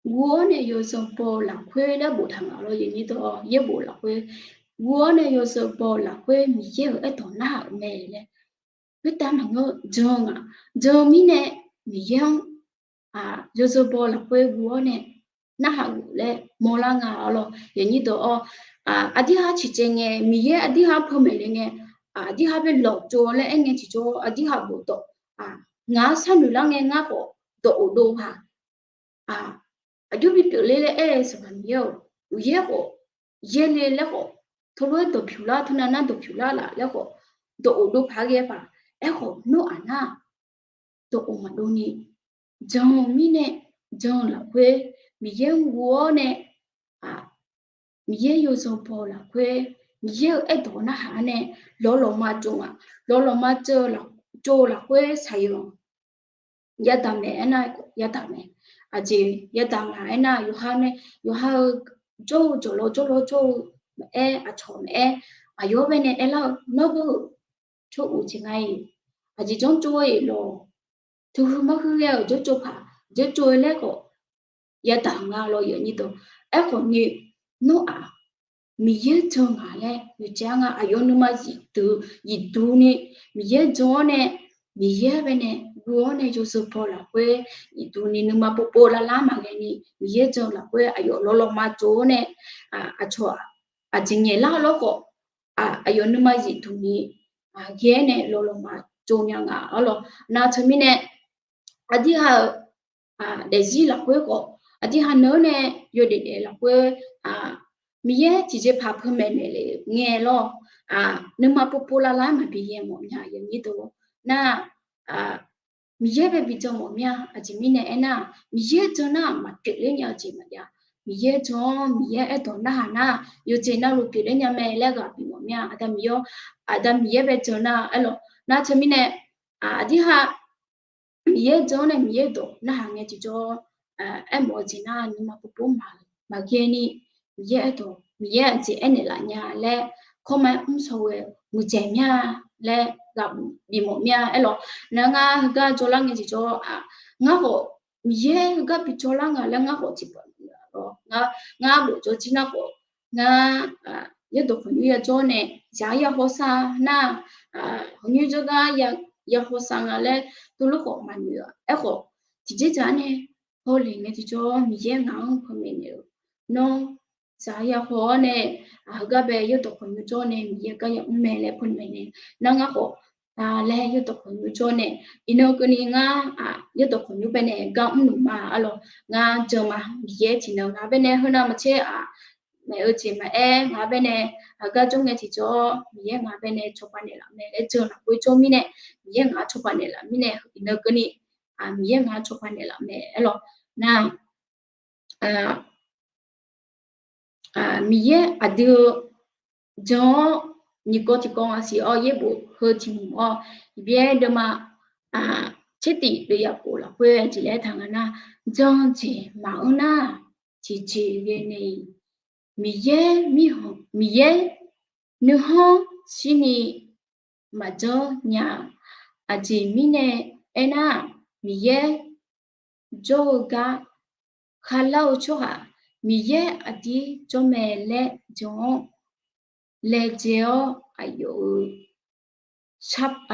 guv-awr nae yawzeu baw-eu lafkhoer laer boftaq nga lawr, yaerbof lafkhoer guv-awr nae yawzeu baw-eu lafkhoer Miqyaer-euq aerdawq narhaq-euq mae laer. Khoertav maqngeur jan-eu ngaq, jan-eu mirnae Miqyaer-anr yawzeu baw-eu lafkhoer guv-awr nae narhaq geuf laer mawrlar nga-awr lawr, yaeqnyir deuq-awr, aqdirhaq ciqcaev ngae, Miqyaer aqdirhaq-anr pumaeq le ngae, aqdirhaq bae lawqtsov laer aer ngae tiqjawr, aqdirhaq bofdawq, ngaq-anr sharnoeq lar ngae ngar khawf dawq of dov haq, aqjox bipyeuf ler laer aer-eu Sanqpaq Miqyaer-or, uqyaer khawf yaerle laer khawf, teulof-aer dawqpyuq lar, teunav nar dawqpyuq lar laf laer khawf, dawq of dov paq ghae paq. Aerkhawf Nawr-aq nar dawq of maqdov ni, jan-eu mirnae, jan-eu lafkhoer Miqyaer-anr guv-awr nae, Miqyaer yawzeu baw-eu lafkhoer, Miqyaer-euq aerdawq narhaq-awr nae lawqlawqma tsov nga, lawqlawqma tsov-eu lafkhoer saqyanq yadaq mae, aernar yadaq mae. Aqjeq yadaq nga aernar, yawqha nae, yawqha-eu jawr-eu jawqlawr jawrlawr jawr-eu maqaer, aqcawq maqaer, aqyawf-anr bae nae aerlar-eu, Nawr geur-euq tsawruq jeq nga-iq, aqjeq janr tsov-eu-iq lawq, teuhuiq marhuiq ghae-euq jawr tsov paq, jawr tsov-eu laer khawf yadaq nga lawr, yaeqnyir deuq. Aerkhawf ni, Nawr-aq Miqyaer jan ngaq laer noeqtsaev-ar nga. Aqyawf nuima zifduq zifduq ni Miqyaer jan-awr nae, Miqyaer bae nae guv-awr nae yawzeu baw lafkhoer zifduq ni nuima povpov lavlar maqghae ni Miqyaer jan lafkhoer aqyawf lawqlawqma tsov-awr nae, aqcawq aqjeq ngaeqlar lawr khawf, aqyawf nuima zifduq ni ghae-aer nae lawqlawqma tsov nya nga-awr lawr. Nar teumirnae aqdirhaq-euq daefzir lafkhoer khawf, aqdirhaq neur nae yawdaef daef lafkhoer, Miqyaer tiqjeqpaq peumaeq naeq le ngae lawr, nuima povpov lavlar maqbi yae mawf nya, yaeqnyir deuq. Nar Miqyaer bae bi jan mawf mir-a. Aqjeq mirnae aernar, Miqyaer jan nar maqpyeufler nya-eu jeq maqjav. Miqyaer jan-awr Miqyaer aerdawq narhaq nar, yawqjeq navluf pyeufler nya mae laer ghaq bif mawf mir-a. Aqda Miqyaer, Aqda Miqyaer bae jan nar aer lawr. Nar teumirnae aqdirhaq Miqyaer jan-awr nae Miqyaer dawq narhaq ngae tiqjawr, aermawf-eu jeq nar nuima povpov maqghae ni, Miqyaer aerdawq, Miqyaer aqjeq aernaeq laf nya laer, kawrma-aer mr shaw ghae muiqdzaeq mir-a laer ghaq bif mawf mir-a aer lawr. Nar ngar heugar jawrlar ngae tiqjawr, ngar khawf Miqyaer heugar bi jawrlar nga laer ngar khawf tiqpawf lawr. Ngar bof jawr jir nar khawf, ngar yaerdawq khawqnymr yajawr nae, zaq-ar ya hawsar nar, khawqnymr jawrgar ya ya hawsav nga laer tuvlof khawf maqnoeq-a. Aerkhawf, tiqjeq dzaq-ar nae hawle ngae tiqjawr Miqyaer ngaq-anr panmaeq naeq-eu, nawr zaq ya haw-awr nae, heugar bae yawrdawq khawqnymr jawr nae Miqyaer gar ya mr mae laer panmaeq naeq. Nar ngar khawf, laer yawrdawq khawqnymr jawr nae, iqnan keuvni ngar, yawrdawq khawqnymr bae nae gar mrluf ma arlawq. Ngar jan ma, Miqyaer tiqnan ngaq bae nae heunav maqtser-aq, maeq-eu jeq maqaer ngaq bae nae, heugar jawr ngae tiqjawr Miqyaer ngaq bae nae cawba naeqlaf mae laer jan lafkhoer jawr mirnae, Miqyaer ngaq-anr cawba naeqlaf mirnae iqnan keuvni, Miqyaer ngaq-anr cawba naeqlaf mae arlawq. Nar Miqyaer aqdui-eu jan-awr nyiq kawv tiqkawv ngaq siq-awr yaerbof heu tiq hmq-awr, iqbyaer deuvma tsertif deuvyaq khof lafkhoer aqjeq laer aertaq nga nar, jan-eu jeq maqanr nar, tiqjeq ghae nae-iq, Miqyaer mirkhanq, Miqyaer nuikhanr shirni maqjanr nya-a. Aqjeq mirnae aernar, Miqyaer jawr-eu gar kharlar-eu tsawrhaq, Miqyaer aqdir jawr mae laer jan-awr laejae-awr aqyawf-eu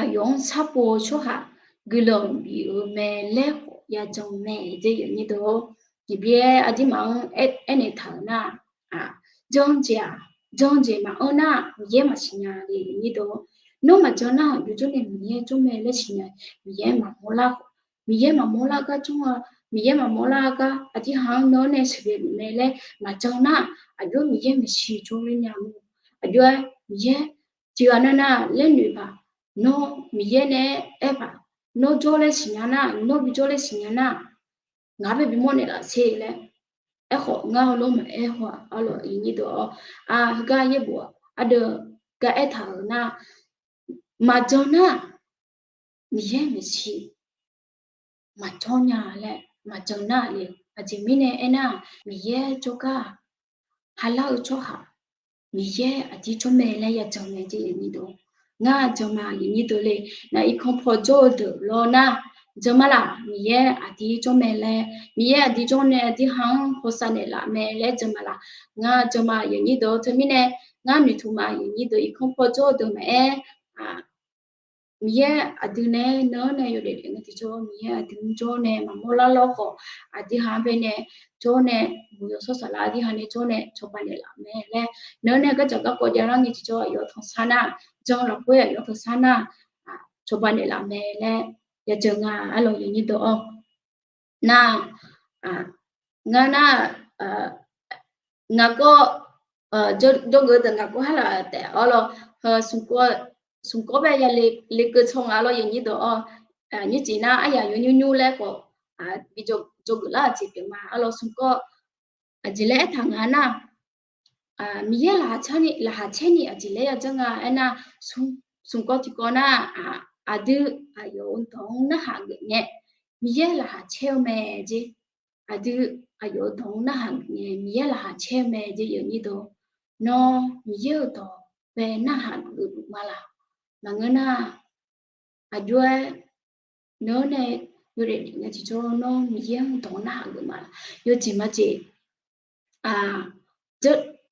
aqyawf-anr sharpov-eu tsawrhaq guiqlanq bif-eu mae laer khawf yajan mae. Aqjeq nyirdeuq-or, tiqbyaer aqdirmaf-anr aernaeq taq-euq nar, jan-eu jeq-aq, jan-eu jeq maqanr nar, Miqyaer maqsiq nya le nyirdeuq-or. Nawr maqjan nar, aqjox jawr nae Miqyaer jawr mae laer siqnya, Miqyaer maqmawr lar khawf, Miqyaer maqmawr lar gar jawr-a, Miqyaer maqmawr lar gar aqdirhaq-anr nawr nae sheuqghae luf mae laer maqjan nar, aqjox Miqyaer maeqshi jawr ler nya-a. Aqjox-aer Miqyaer tiqghaq nav nav laer noeq paq, nawr Miqyaer nae aer paq, nawr jawr laer siqnya nar, nawr bi jawr laer siqnya nar, ngaq bae bimawr naeqlaf sher laer. Aerkhawf ngar heulof maqaer haw-aq arlawq nyirdeuq-or, heugar yaerbof ardeuv gar aertaq-euq nar, maqjan nar, Miqyaer maeqshi maqjawr nya laer maqjan nar le. Aqjeq mirnae aernar, Miqyaer jawrgar kharlar-eu tsawrhaq, Miqyaer aqdir jawr mae laer yajan mae jeq nyirdeuq. Ngar jan ma le nyirdeuq le. Nar irkanr paw jawr-eu deuq lawr nar, jan ma laq, Miqyaer aqdir jawr mae laer, Miqyaer aqdir jawr nae aqdirhaq-anr hawsav naeqlaf mae laer jan ma laq. Ngar jan ma le nyirdeuq teumirnae, ngar noeqtmq ma le nyirdeuq irkanr paw jawr-eu deuq maqaer, Miqyaer aqdui nae, nawr nae yawdaef daef ngae tiqjawr Miqyaer aqdui jawr nae maqmawr lar lawr khawf, aqdirhaq bae nae jawr nae, muiq yawshawr saflar aqdirhaq nae jawr nae cawba naeqlaf mae laer, nawr nae gardzaq garkawv javlar ngae tiqjawr aqyawf tanqsar nar, jan lafkhoer aqyawf tanqsar nar, cawba naeqlaf mae laer yajan nga arlawq nyirdeuq-or. Nar, ngar nar, ngaq kawv, jawrgeuf deuq ngaq kawv harlaf taef arlawq, smq kawv bae ya lekeuv tsawr nga arlawq nyirdeuq-or. Nymrcif nar aryaq yawnymr nymr laer khawf, bi jawrgeuf lar-eu jeq pyeuf ma arlawq smq kawv. Aqjeq laer aertaq nga nar, Miqyaer laqkhaq caer ni aqjeq laer yajanr nga aernar, smq kawv tiqkawv nar, aqdui aqyawf-euq dawq-anr narhaq geuf ngae, Miqyaer laqkhaq caer-eu mae jeq. Aqdui aqyawf-euq dawq-anr narhaq geuf ngae, Miqyaer laqkhaq caer-eu mae jeq nyirdeuq. Nawr Miqyaer-euq dawq bae narhaq geuf ma laq. Maqngeur nar, aqjox-aer nawr nae yawdaef daef ngae tiqjawr nawr Miqyaer-euq dawq-anr narhaq geuf ma laq. Yawjeq majeq,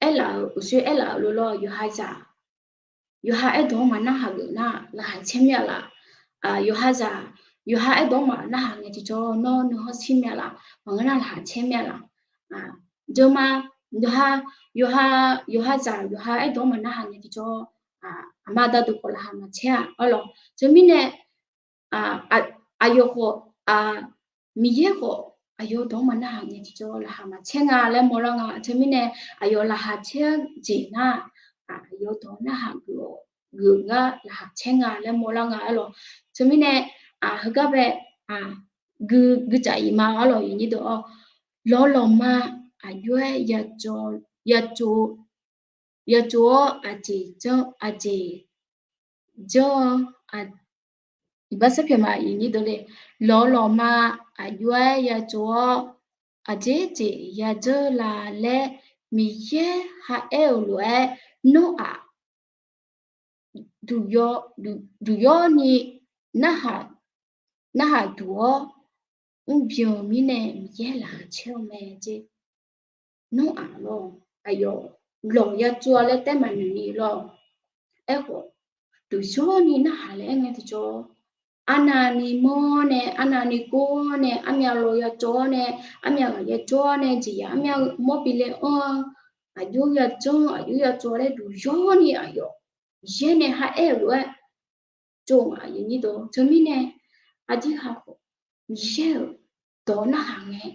aerlaf-euq uqshoe aerlaf-euq lof lawr yawqha zaq, yawqha aerdawq-anr maqnarhaq geuf nar laqkhaq caer mir-a laq. Yawqha zaq, yawqha aerdawq-anr maqnarhaq ngae tiqjawr nawr nuikhanr shir mir-a laq. Maqngeur nar laqkhaq caer mir-a laq. Jawrma, yawqha, yawqha, yawqha zaq yawqha aerdawq-anr maqnarhaq ngae tiqjawr, aqma aqda deuq khawf laqkhaq maqcaer-a arlawq. Teumirnae, aqyawf khawf, Miqyaer khawf aqyawf dawq-anr maqnarhaq ngae tiqjawr laqkhaq maqcaer nga laer mawrlar nga. Teumirnae aqyawf laqkhaq caer-eu jeq nar, aqyawf dawq-anr narhaq geuf-awq, geuf ngar laqkhaq caer nga laer mawrlar nga arlawq. Teumirnae, heugar bae, gui, guicaf iq ma arlawq nyirdeuq-or. Lawqlawqma aqjox-aer ya, ya tsov-awr aqjeq janr, aqjeq janr-a, iqbax sarpyaeq ma iqnyir deuq le. Lawqlawqma aqjox-aer ya tsov-awr aqjeq jeq ya dzeur la laer Miqyaer ha aer-euq lof-aer Noraq duq yawni narhaq duq-awr mrbyan-eu mirnae Miqyaer laqkhaq caer-eu mae jeq. Noraq lawr, aqyawf lawq ya tsov-a laer taef maqnoeq ni lawr. Aerkhawf, duq yawni narhaq laer aer ngae tiqjawr, arnavni mawr-awr nae, arnavni gor-awr nae, armyav lawq ya tsov-awr nae, armyav ghaq ya tsov-awr nae, jeqzaq armyav mawr bi le-anr, aqjox ya janr, aqjox ya tsov laer duq yawrni aqyawf Miqyaer nae ha aer-euq lof-aer tsov-eu ma, aqyuif aqnyir deuq. Teumirnae aqdui ha khawf Miqyaer-euq dawq narhaq ngae,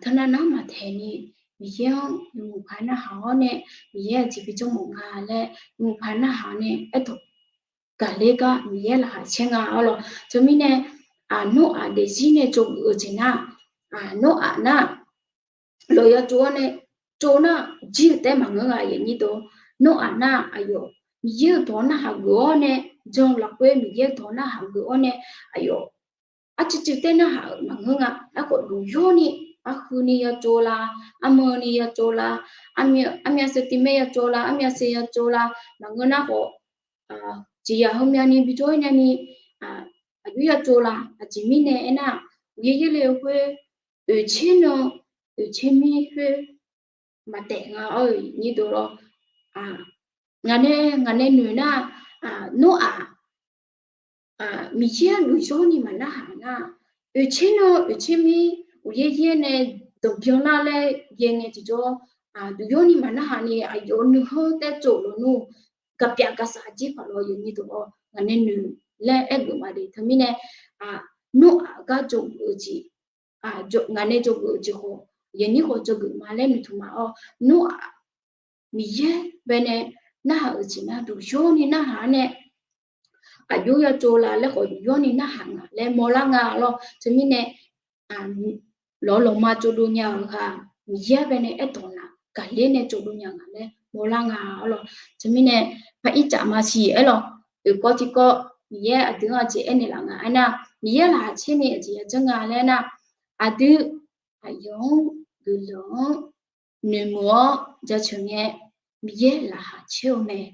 teunav nar maqtaeq ni, Miqyaer-anr yawmuiq paq narhaq-awr nae, Miqyaer-euq jeq bi janrmawf nga laer yawmuiq paq narhaq nae aerdawq gaqler gar Miqyaer laqkhaq caer nga arlawq. Teumirnae Noraq daefzir nae tsovgeuf-eu jeq nar, Noraq nar lawq ya tsov-awr nae, tsov nar jir-eu taef maqngeur nga, aqyuif aqnyir deuq. Noraq nar aqyawf Miqyaer-euq dawq narhaq geuf-awr nae, jan lafkhoer Miqyaer-euq dawq narhaq geuf-awr nae, aqyawf arcuiv cuiv taef narhaq-euq maqngeur nga. Aerkhawf duq yawrni arhuini ya tsov la, armawni ya tsov la, armyav seuv tiq maer ya tsov la, armyav seuv ya tsov la, maqngeur nar khawf, jeqzaq heumyavni bi jawr-ir nyani, aqjox ya tsov la. Aqjeq mirnae aernar, uqyaer yaerle-eu khoer, oeqtser nan oeqtser mir khoer maqtaef nga, aqyuif aqnyir deuq lawr. Ngaq nae, ngaq nae noeq nar, Noraq Miqyaer-anr duq yawrni maqnarhaq nar, oeqtser nan oeqtser mir uqyaer yaer nae danqbyan lar laer yaer ngae tiqjawr, duq yawrni maqnarhaq ni aqyawf nuikhanr taev tsov lawq nmr, gaqpyaf gaqsaq jir paq lawr, aqyuif aqnyir deuq-awr, ngaq nae noeq laer aergeuf ma de. Teumirnae Noraq gar dzawgeuf-eu jeq, ngaq nae dzawgeuf-eu jeq khawf, aqyuif aqnyir khawf dzawgeuf ma laer noeqtmq ma-awr, Noraq Miqyaer baenae narhaq-euq jeq nar duq yawrni narhaq-awr nae, aqjox ya tsov la laer khawf duq yawrni narhaq nga laer mawrlar nga lawr. Teumirnae lawq lawqma tsovdov nya-euq ghaq, Miqyaer baenae aerdawq naq gaqler nae tsovdov nya nga laer mawrlar nga arlawq. Teumirnae paq-ir caf maqsiq aerlawq. Oeqkawv tiqkawv Miqyaer aqdui-anr aqjeq aernaeq laf nga aernar, Miqyaer laqkhaq caer ni aqjeq ya janr nga laer nar, aqdui aqyawf-anr guiqlanq-anr noeqmuiq-awr jaceuq ngae, Miqyaer laqkhaq caer-eu mae.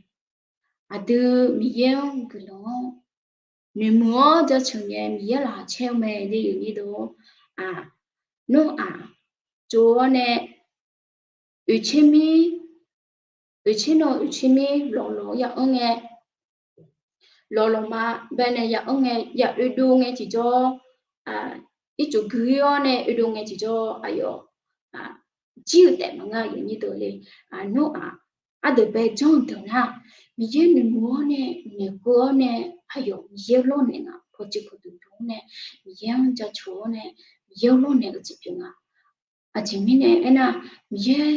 Aqdui Miqyaer-anr guiqlanq-anr noeqmuiq-awr jaceuq ngae, Miqyaer laqkhaq caer-eu mae. Aqyuif aqnyir deuq-awr, Noraq tsov-awr nae, oeqtser mir, oeqtser nan oeqtser mir lawq lawq ya anr ngae, lawq lawqma baenae ya anr ngae, ya oedov ngae tiqjawr, ircuf gui-awr nae oedov ngae tiqjawr, aqyawf jir-eu taef maqngeur, aqyuif aqnyir deuq le. Noraq ardeuq bae janr-eu deuq nar, Miqyaer noeqmuiq-awr nae, noeqkeuv-awr nae, aqyawf Miqyaer lawrnaeq nga, pawqtsuif pawqdmq dmq-awr nae, Miqyaer-anr jaceuq-awr nae, Miqyaer lawrnaeq-eu jeq pyeuf nga. Aqjeq mirnae aernar, Miqyaer,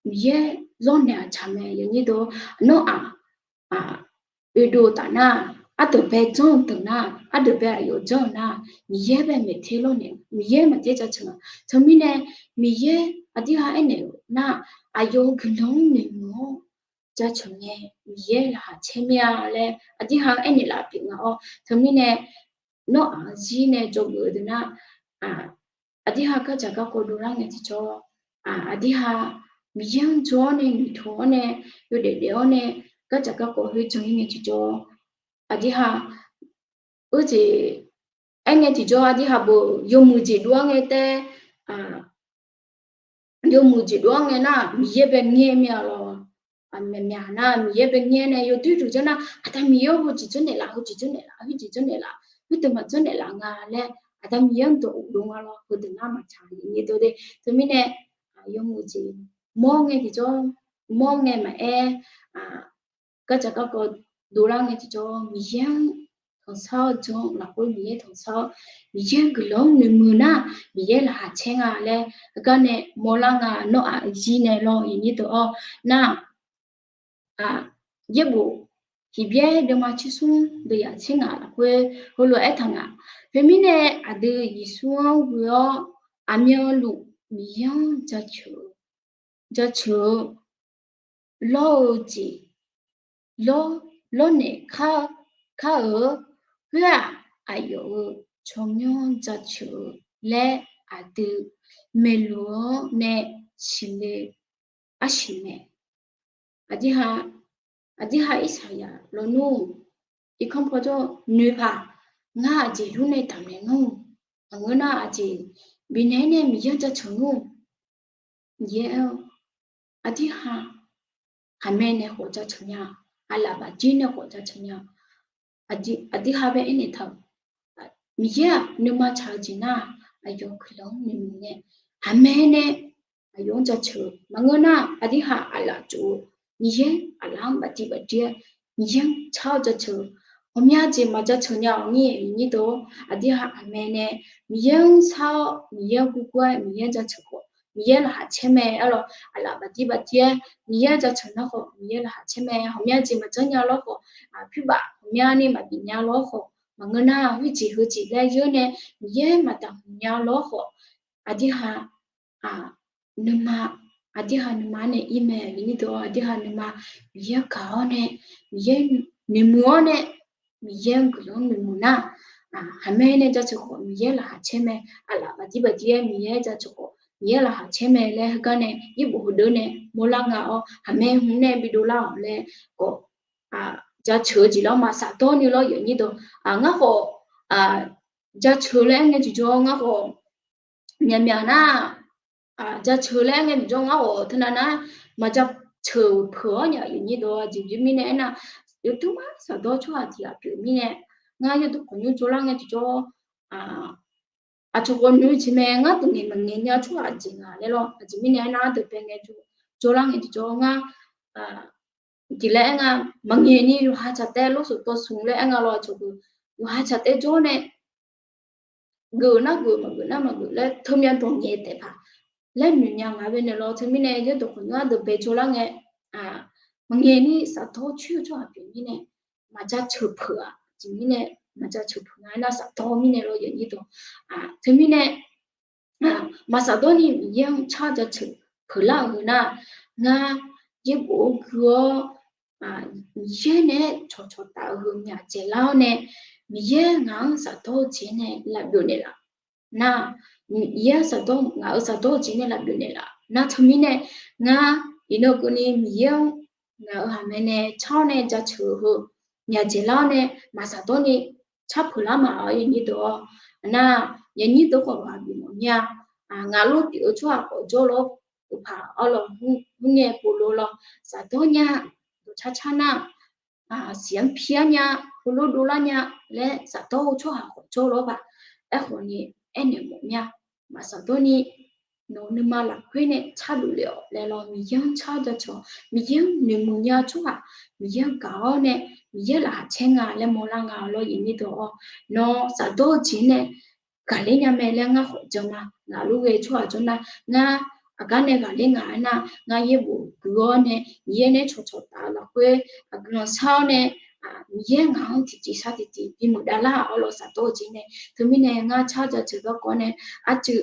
Miqyaer lawrnaeq-aq tsaq mae, aqyuif aqnyir deuq-awr. Nawr-aq, oedov taf nar, ardeuq bae janr-eu deuq nar, ardeuq bae aqyawf janr-eu nar, Miqyaer bae maeqter lawrnaeq, Miqyaer maeqter jaceuq-aq. Teumirnae, Miqyaer aqdirha aernaeq-eu nar, aqyawf-euq guiqlanq-anr noeqmuiq-awr jaceuq ngae, Miqyaer laqkhaq caer mir-a laer aqdirha aernaeq laf pyeuf nga-awr. Teumirnae, nawr-aq zir nae dzawgeuf-eu deuq nar, aqdirha gardzaq garkawv dovlar ngae tiqjawr, aqdirha Miqyaer-anr jawr-awr nae noeqtmq-awr nae, yawdaef daef-awr nae, gardzaq garkawv khoer jan-ir ngae tiqjawr, aqdirha Oejeq, aer ngae tiqjawr aqdirha beu yawmuiq jeq dov-ar ngae taer, yawmuiq jeq dov-ar ngae nar, Miqyaer bae ngaer mir-a lawr. Aqmyaq myaq nar, Miqyaer bae ngaer nae yawdoer duq janr nar, Aqda Miqyaer-anr heujeq janrnaeq laf, heujeq janrnaeq laf, heujeq janrnaeq laf, khoerteuq maqjanrnaeq laf nga laer, Aqda Miqyaer-anr dawq uqdov nga lawr, heudeuq nar maqtsaq ni dovde. Teumirnae, yawmuiq jeq mawr ngae tiqjawr, mawr ngae maqaer, gardzaq garkawv dovlar ngae tiqjawr, Miqyaer-anr tanqsar-awr jan lafkhoer Miqyaer tanqsar-awr, Miqyaer-anr guiqlanq-anr noeqmuiq nar, Miqyaer laqkhaq caer nga laer heugar nae mawrlar nga. Nawr-aq zir nae lawr, iqnyir deuq-awr nar, yaerbof tiqbyaer deuqma tsersmr deuqyaq tser ngaq lafkhoer heulof-aer aertaq nga. Khoermirnae, aqdui Yeqsur-anr ghoe-awr aqmyanluf Miqyaer-anr jaceuq-eu, jaceuq-eu lawr-eu jeq, lawr, lawrnaeq kar-eu, khoer-aq, aqyawf-euq tsawrmyanr jaceuq-eu laer aqdui maeqluf-anr nae siqle arsiq mae. Aqdirha, aqdirha Irsaqyaq lawnmr, irkanr paw jawr noeqpaq, ngar aqjeq yur nae damq naeq nmr, maqngeur nar aqjeq bifnaeq-aer nae Miqyaer-anr jaceuq nmr, Miqyaer-anr aqdirha khaqmae nae khawf jaceuq nya, aqlaf bafjir nae khawf jaceuq nya, aqdirha bae aernaeq taq-euq Miqyaer-aq nuima tsaq-eu jeq nar-aq, aqyawf guiqlanq-anr noeqmuiq nae, haqmae nae aqyawf-anr jaceuq-eu maqngeur nar, aqdirhaq aqlaf tsof-eu Miqyaer aqlaf-anr baftiv baftiv-aer Miqyaer-anr car-awr jaceuq-eu, ghawqmya jeq maqjaceuq nya-awq ni, aqnyir deuq-or. Aqdirhaq haqmae nae Miqyaer-anr shar-awr, Miqyaer-anr gurgur-aer Miqyaer-anr jaceuq khawf, Miqyaer laqkhaq caer mae. Arlawq, aqlaf baftiv baftiv-aer Miqyaer jaceuq nar khawf, Miqyaer laqkhaq caer mae. Ghawqmya jeq maqjanr nya lawr khawf, aqpyur baf ghawqmyani maqbif nya lawr khawf, maqngeur nar, khoerjeq heujeq laer yeur nae Miqyaer maqdaq hmq nya lawr khawf, aqdirhaq nuima, aqdirhaq nuima-anr nae ir mae, aqnyir deuq-or. Aqdirhaq nuima Miqyaer gaq-awr nae, Miqyaer noeqmuiq-awr nae, Miqyaer-anr guiqlanq-anr noeqmuiq nar, haqmae nae jaceuq khawf Miqyaer laqkhaq caer mae. Aqlaf baftiv baftiv-aer Miqyaer jaceuq khawf Miqyaer laqkhaq caer mae laer heugar nae yaerbof heudeuq nae mawrlar nga-awr, haqmae hmq nae bidov lar-awq laer khawf, jaceuq-eu jeq lawr maqsaf dawr ni lawr, aqnyir deuq. Ngar khawf jaceuq laer aer ngae tiqjawr ngar khawf myaqmyaq nar, jaceuq laer aer ngae tiqjawr ngar khawf teunav nar, maqjaceuq peuq-awr nya, aqnyir deuq. Aqjeq mirnae aernar, yawduq mar saqdawr tsawrhaq tiq ghaq pyeuf mirnae, ngar yawduq khawqnymr jawrlar ngae tiqjawr, aqcawq khawqnymr jeq mae, ngar duq ngaeq maqngaeq nya tsawrhaq jeq nga laer lawr. Aqjeq mirnae aernar, ardeuq bae ngae jawrlar ngae tiqjawr ngar tiq laer aer nga, maqngaeq ni yawqha tsaq taev lawr sawq tawv smq laer aer nga lawr. Aqcawq-eu yawqha tsaq taev jawr nae geuf nar geuf, maqgeuf nar maqgeuf laer teumyav dawq ngaeq taef paq laer noeq nya nga bae nae lawr. Teumirnae yawduq khawqnymr ardeuq bae jawrlar ngae, maqngaeq ni saqdawr coer-eu tsawrhaq pyeuf mirnae, maqjaceuq peuq-aq jeq mirnae, maqjaceuq peuq nga aernar saqdawr mirnae lawr, aqnyir deuq. Teumirnae maqsaf dawr ni Miqyaer-anr car jaceuq peuqlar-euq heu nar, ngar yaerbof-anr gui-awr Miqyaer nae-aer cawqcawq taf-eu heu myaq dzaeqlar-awr nae, Miqyaer ngaq-anr safdawr-eu jeq nae lavbyov naeqlaf nar, Miqyaer safdawr, ngaq-euq safdawr-eu jeq nae lavbyov naeqlaf nar, teumirnae ngar iqnan keuvni Miqyaer-anr ngaq-euq haqmae nae car-awr nae jaceuq-eu heu myaq dzaeqlar-awr nae maqsaf dawr ni car peuqlar ma-awr, aqnyir deuq-awr. Nar, aqnyir deuq khawf ghaq bif mawf mir-a. Ngaq lof pyeuf-eu tsawrhaq khawf jawrlawr, uqpaq arlawq, mrngae pov lo lawr, safdawr nya, dawqcar car nar, siq-anr pi-ar nya, heulof dovlar nya laer safdawr-eu tsawrhaq khawf jawrlawr paq. Aerkhawf ni, aernaeq mawf mir-a. Maqsaf dawr ni nawq-eu nuima lafkhoer nae car luf le-awq laer lawr, Miqyaer-anr car jaceuq-awq. Miqyaer-anr noeqmuiq nya tsawrhaq, Miqyaer-anr gaq-awr nae, Miqyaer laqkhaq caer nga laer mawrlar nga lawr, aqnyir deuq-awr. Nawr safdawr-eu jeq nae ghaqler nya mae laer ngar khawf jan ma. Ngaq lof ghae tsawrhaq jawr nar, ngar aqgar nae ghaqler ngaq aernar, ngar yaerbof gui-awr nae Miqyaer nae cawqcawq taf-eu lafkhoer aqguiqlanq shar-awr nae, Miqyaer ngaq-anr tiqjeq shar tiqjeq bimuiq davlar-awr lawr safdawr-eu jeq nae. Teumirnae ngar car jaceuq garkawv nae arcuiv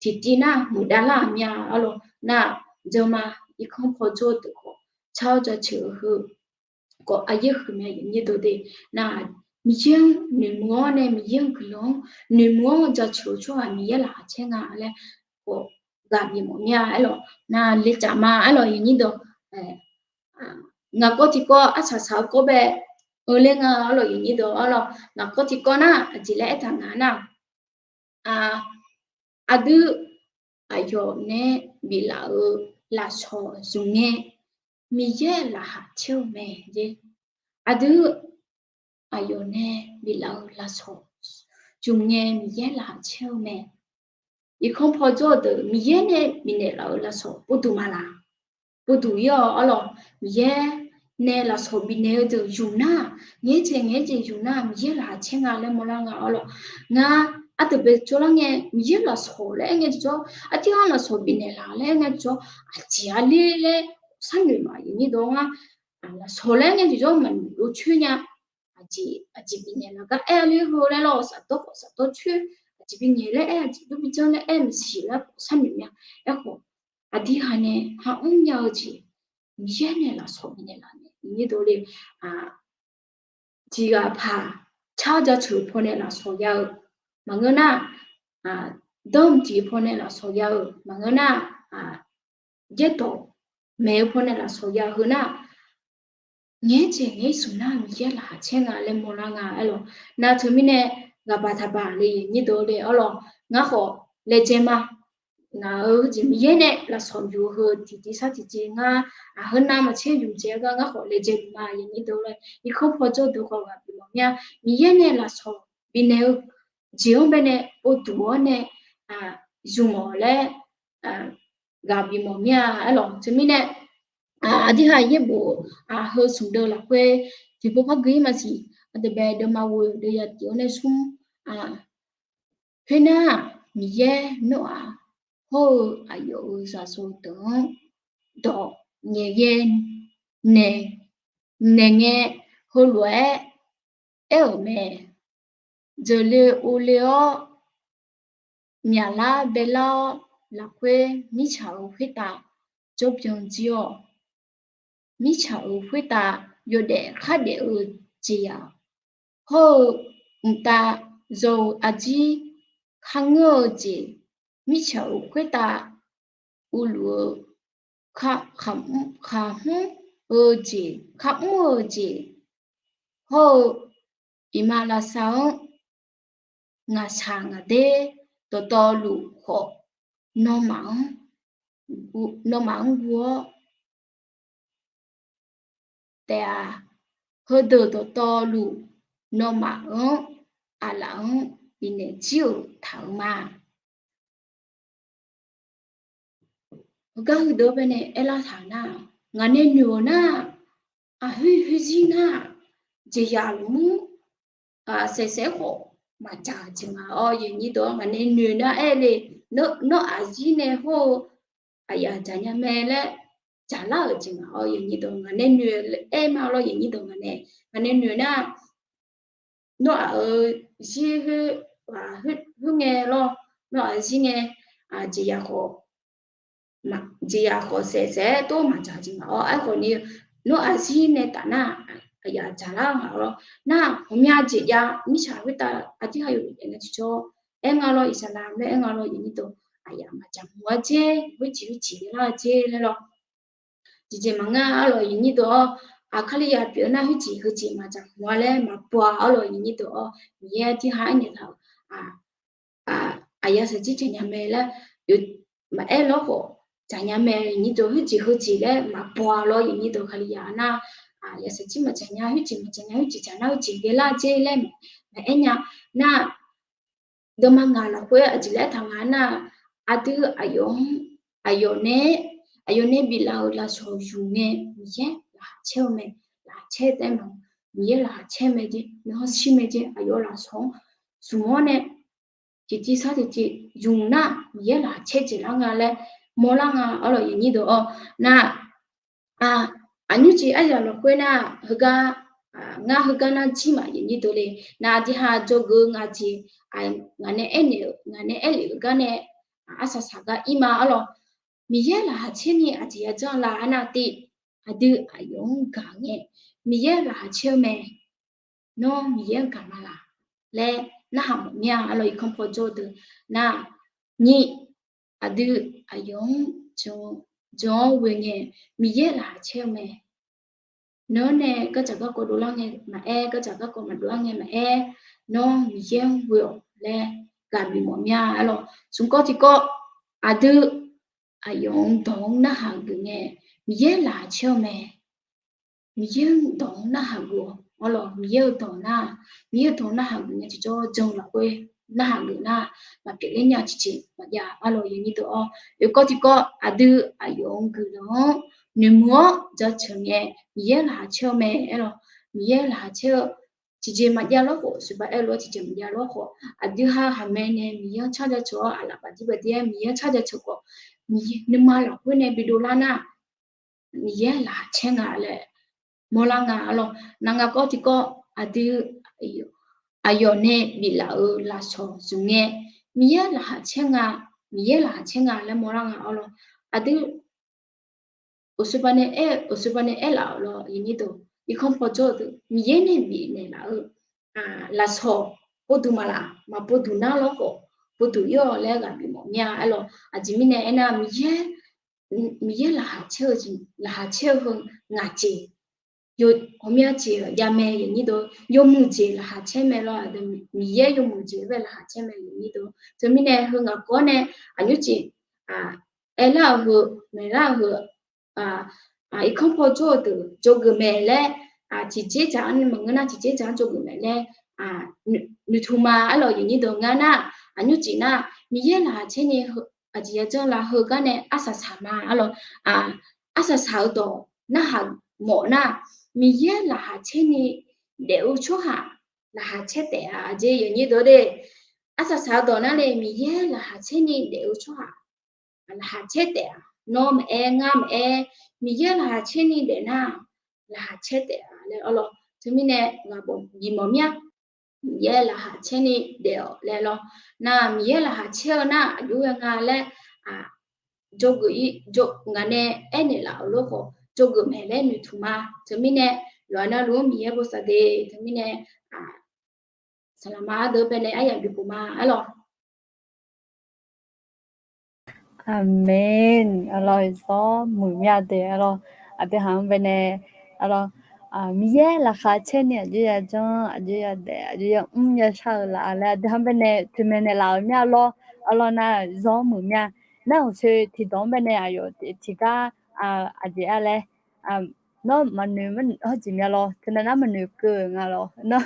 tiqtiv nar muiqdavlar-aq mya-awr lawr nar, jan ma. Irkanr paw jawr-eu deuq khawf car-awr jaceuq-eu heu khawf aqyaer huiq mae, aqnyir deuq de. Nar, Miqyaer-anr noeqmuiq-awr nae Miqyaer-anr guiqlanq-anr noeqmuiq-awr jaceuq-eu tsawrhaq Miqyaer laqkhaq caer nga laer khawf ghaq bif mawf mir-a. Aerlawq nar, lecaf ma aerlawq, aqnyir deuq. Ngaq kawv tiqkawv arsaq saq-eu kawv bae, eu ler nga arlawq, aqnyir deuq arlawq. Ngaq kawv tiqkawv nar aqjeq laer aertaq nga nar, aqdui aqyawf nae biflaf-euq lafsawq zmq ngae Miqyaer laqkhaq caer-eu mae. Aqdui aqyawf nae biflaf-euq lafsawq zmq ngae Miqyaer laqkhaq caer-eu mae. Irkanr paw jawr-eu deuq Miqyaer nae bifnaeq laf-euq lafsawq buvduq ma laq? Buvduq ir-awq arlawq. Miqyaer nae lafsawq bifnaeq-eu deuq zmq nar, ngaeq-aer jeq ngaeq-aer jeq zmq nar Miqyaer laqkhaq caer nga laer mawrlar nga arlawq. Ngar ardeuq bae jawrlar ngae Miqyaer lafsawq laer aer ngae tiqjawr, aqjeq-anr lafsawq bifnaeq laf laer aer ngae tiqjawr, aqjeq-a ler laer sharnoeq ma, aqnyir deuq-anr. Lafsawq laer aer ngae tiqjawr maqnoeq lo coer nya. Aqjeq, aqjeq bifnaeq laf gar aer-a ler heu laer lawr, safdawr khawf safdawr coer, aqjeq bingaeq laer aer, aqjeq dur bijawr laer aer maqsiq laer khawf sharnoeq nya. Aerkhawf, aqdirhaq nae ha mr nya-eu jeq, Miqyaer nae lafsawq bifnaeq laf nae, aqnyir deuq le, tiqghaq paq car jaceuq pawnae lafsawq ya-eu maqngeur nar, danr tiq pawnae lafsawq ya-eu maqngeur nar, jaerdawq maeq-eu pawnae lafsawq ya-eu heu nar, ngaeq-aer jeq ngaeq-aer zmq nar Miqyaer laqkhaq caer nga laer mawrlar nga aerlawq. Nar teumirnae ghaqbaq taqbaq le, aqnyir deuq le arlawq. Ngar khawf laejae ma. Ngaq-euq jeq Miqyaer nae lafsawq yuf-eu heu tiqtiv sar tiqtiv ngar, aqheu nav maqtser yuf dzae-eu gar ngar khawf laejae ma, aqnyir deuq le. Irkanr paw jawr deuq khawf ghaq bif mawf mir-a. Miqyaer nae lafsawq bifnaeq-eu jeq-anr baenae pov duq-awr nae zmq-awq laer ghaq bif mawf mir-a. Aerlawq teumirnae, aqdirhaq yaerbof heu smq deuv lafkhoer tiqpov par gui-ir maqsiq. Aqdui bae deuvma ghoe deuv ya tiq-awr nae smr. Khoernar, Miqyaer Noraq hawr-eu aqyawf-euq zaqsiq deuq-anr dawq naeq ghae naeq, naeq ngae heulof-aer aer-euq mae. Dzeurle urle-awr, myaqlar baelar-awr, lafkhoer mirtsaq-euq khoertav jawrbyan jir-awq. Mirtsaq-euq khoertav yawdaef khardaef-eu jeq-aq, hawr-eu mqtav zaw-eu arjir kharngeur-eu jeq, mirtsaq-euq khoertav uvluf-eu khaqmr-eu jeq, khaqmr-eu jeq, hawr-eu iqmalavshav-anr ngaqshaq ngaqder dawqtawvluf khawf, nawmaf-anr, nawmaf-anr guv-awr taef-a. Heudeuq dawqtawvluf nawmaf-anr aqlaf-anr bifnaeq jir-euq taq-euq ma. Heugar heudeuq-anr baenae aerlar taq nar, ngaq nae noeq-euq nar, aqhoer khoerzir nar, jeqzaq lmr saef saef-aer khawf maqdzaq-euq jeq ngaq-awr, yawnyir deuq-awr, ngaq nae noeq nar aer le, nawr aqzir nae hawr-eu aqyaf dzaqnya mae laer dzaqlar-euq jeq ngaq-awr, yawnyir deuq-awr, ngaq nae noeq aer ma lawr, yawnyir deuq-awr, ngaq nae, ngaq nae noeq nar, nawr aq-euq zir khoer, khoerngae lawr, nawr aqzir ngae, jeqzaq khawf jeqzaq khawf saef saef-aer tov maqdzaq jeq ngaq-awr, aerkhawf ni, nawr aqzir nae taf nar, aqyaf dzaqlar ngaq-awr lawr. Nar ghawqmya jeq jav mirtsaq khoertav aqdirhaq yawdaef nae tiqjawr aer nga lawr, iqsaqlaq laer aer nga lawr, yawnyir deuq-awr, aqyaf maqdzaq mq-a jer, khoerjeq khoerjeq ghae lar-a jer laer lawr. Tiqjeq maqngeur-a arlawq, yawnyir deuq-awr, Kalizaq pyeuf-eu nar khoerjeq heujeq maqdzaq mq-a laer maqbaw-a arlawq, yawnyir deuq-awr, Miqyaer aqdirhaq aernaeq taq-euq aqyaf saqjir dzaqnya mae laer maqaer lawr khawf, dzaqnya mae, yawnyir deuq, khoerjeq heujeq laer maqbaw-a lawr, yawnyir deuq, Kalizaq nar, aqyaf saqjir maqdzaq nya, khoerjeq maqdzaq nya, khoerjeq dzaq nar khoerjeq ghae lar jer laer maqaer nya. Nar deuvma ngaq lafkhoer aqjeq laer taq nga nar, aqdui aqyawf-anr, aqyawf nae, aqyawf nae biflaf-euq lafsawq zmq ngae, Miqyaer laqkhaq caer-eu mae, laqkhaq caer taef-aer ma, Miqyaer laqkhaq caer mae jer, nuihanr shir mae jer, aqyawf lafsawq-anr zmq-awr nae tiqtiv sar tiqtiv zmq nar, Miqyaer laqkhaq caer jeq lar nga laer mawrlar nga arlawq, yawnyir deuq-awr. Nar aqnymr jeq aryaq lafkhoer nar, heugar, ngar heugar nar jir maqyawf nyir deuq le. Nar aqdirhaq dzawgeuf-eu nga jeq, ngaq nae aernaeq-eu, ngaq nae aerlef-euq gar nae arsaq saq gar ir ma arlawq. Miqyaer laqkhaq caer ni aqjeq ya janr la arnav tiv, aqdui aqyawf-anr gaq ngae, Miqyaer laqkhaq caer-eu mae. Nawr Miqyaer-anr gaq ma laq laer narhaq mawf mir-a arlawq, irkanr paw jawr-eu deuq nar, nyir aqdui aqyawf-anr jan-awr ghoe ngae, Miqyaer laqkhaq caer-eu mae. Nawr nae gardzaq garkawv dovlar ngae maqaer, gardzaq garkawv maqdov-ar ngae maqaer, nawr Miqyaer-anr ghoe-awq laer gaq bimawf mir-a arlawq. Smq kawv tiqkawv, aqdui aqyawf-anr dawq-anr narhaq geuf ngae, Miqyaer laqkhaq caer-eu mae. Miqyaer-anr dawq-anr narhaq geuf-awq arlawq. Miqyaer-eu dawq nar, Miqyaer-eu dawq-anr narhaq geuf ngae tiqjawr jan-eu lafkhoer narhaq geuf nar, maqpyeuf ler nya tiqjeq maqjav arlawq, yawnyir deuq-awr. Oekawv tiqkawv, aqdui aqyawf-anr guiqlanq-anr noeqmuiq-awr jaceuq ngae, Miqyaer laqkhaq caer-eu mae arlawq. Miqyaer laqkhaq caer-eu tiqjeq maqjav lawrkhawf, suqbav aer lof-aer tiqjeq maqjav lawrkhawf, aqdui ha haqmae nae Miqyaer-anr car jaceuq-awr, aqlaf baqdir baqdir-aer Miqyaer-anr car jaceuq khawf, nuima lafkhoer nae bidov lar nar, Miqyaer laqkhaq caer nga laer mawrlar nga arlawq. Navngaq kawv tiqkawv, aqdui aqyawf nae biflaf-euq lafsawq zmq ngae, Miqyaer laqkhaq caer nga, Miqyaer laqkhaq caer nga laer mawrlar nga arlawq. Aqdui uqshoe baqnae aer, uqshoe baqnae aerlaf-euq lawr, yawnyir deuq, irkanr paw jawr-eu deuq, Miqyaer nae bifnaeq laf-eu lafsawq povduq maqlaf, maqpovduq nar lawrkhawf, povduq ir-awq laer ghaq bimawf mir-a arlawq. Aqjeq mirnae aernar, Miqyaer, Miqyaer laqkhaq caer-eu jeq, laqkhaq caer-eu heu ngaq jeq, ghawqmya jeq jav mae, yawnyir deuq, yawmuiq jeq laqkhaq caer mae lawr, Miqyaer yawmuiq jeq bae laqkhaq caer mae, yawnyir deuq. Teumirnae heu ngaq kawv nae aqnymr jeq aerlar-eu heu, maeqlar-eu heu, irkanr paw jawr-eu deuq dzawgeuf mae laer, tiqjeq dzaq-anr maqngeur nar tiqjeq dzaq-anr dzawgeuf mae laer noeqtmq ma arlawq. Yawnyir deuq ngar nar, aqnymr cif nar, Miqyaer laqkhaq caer ni aqjeq yajanr la heugar nae arsaq saq ma arlawq. Arsaq saq-eu dawq narhaq mawf nar, Miqyaer laqkhaq caer ni daef-eu tsawrhaq laqkhaq caer taef-a. Aqjeq yawnyir deuq de, arsaq saq-eu dawq nar le, Miqyaer laqkhaq caer ni daef-eu tsawrhaq laqkhaq caer taef-a. Nawr maqaer, ngar maqaer, Miqyaer laqkhaq caer ni daef nar, laqkhaq caer taef-a laer arlawq. Teumirnae ghaq bif mawf mir-a, Miqyaer laqkhaq caer ni daef-awq laer lawr. Nar Miqyaer laqkhaq caer-eu nar aqjox ghae nga laer, jawrgeuf-ir, ngaq nae aernaeq laf-euq lof khawf jawrgeuf mae laer noeqtmq ma. Teumirnae yawqha navluf-anr Miqyaer bosav de. Teumirnae saqlaqma ardeuv baenae aryamq bipuf ma arlawq. Aqmeq. Arlawq, zawr muiq mir-a de arlawq. Aqdui haq-anr baenae arlawq, Miqyaer laqkhaq caer ni aqjox yajanr, aqjox yadaef, aqjox yamr yashar-eu laf laer aqdui haq-anr baenae toeqmaeq naeqlaf-euq mir-a lawr. Arlawq nar zawr muiq mir-a. Nar-euq soe tiqdawq-anr baenae aqyawf tiqgar aqjeq-a laer, nawr maqnoeq hawrjeq mya lawr, teunav nar maqnoeq keuv-eu nga lawr. Nawq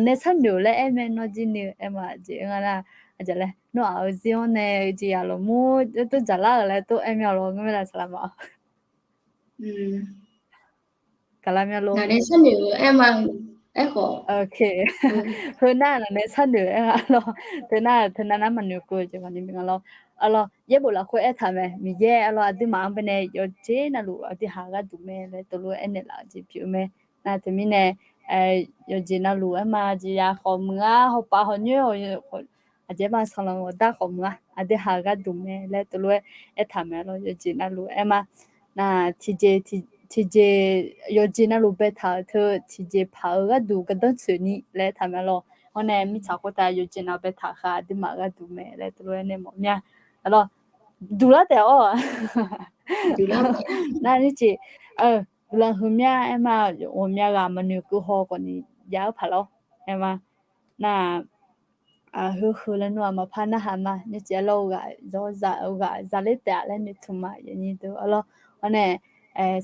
nae sharnoeq-euq laer aer mae, nawr jir noeq aer ma jeq nga nar, aqjeq laer nawr aq-eu zir-anr nae jeqzaq lawqmur tov dzaqlar-euq laer tov aer mya lawr, ngar mae laf saqlaqma-awr. Gaqlar mya lor. Heu nar nawq nae sharnoeq aer nga lawr. Teunar teunav nar maqnoeq keuv-eu jeq maqnoeq nga lawr. Arlawq, yaerbof lafkhoer aertaq mae, Miqyaer arlawq aqduimaf-anr baenae yawqjeq navluf aqdui haq gharduq mae laer teulof-aer aernaeq laf-eu jeq pyeuf-eu mae. Nar teumirnae yawqjeq navluf aer ma jeq ya khawf muiq-a, hawpav hawq nyoer aqjeq ma sanqlanq ghawqdar khawf muiq-a, aqdui haq gharduq mae laer teulof-aer aertaq mae lawr. Yawqjeq navluf aer ma. Nar tiqjeq, tiqjeq yawqjeq navluf baetaq-euq teu tiqjeq paq-eu gharduq gardanr tsoeq ni laer aertaq mae lawr. Hawr nae mirtsaq khoertav yawqjeq nav baetaq khaq aqduimaf gharduq mae laer teulof-aer nae mawf mir-a. Arlawq, duqlar taef-awr nar nyiqjeq guiqlanq huiq mya aer ma. Ghawqmya ghaq maqnoeq keuv haw khawf ni jav-eu paq lawr aer ma. Nar heuheu laer nawr-aq maqpar narhaq ma. Nyiqjeq arlawq, ghaq zawr za-eu ghaq za ler taef-a laer noeqtmq ma, yawnyir deuq arlawq. Hawr nae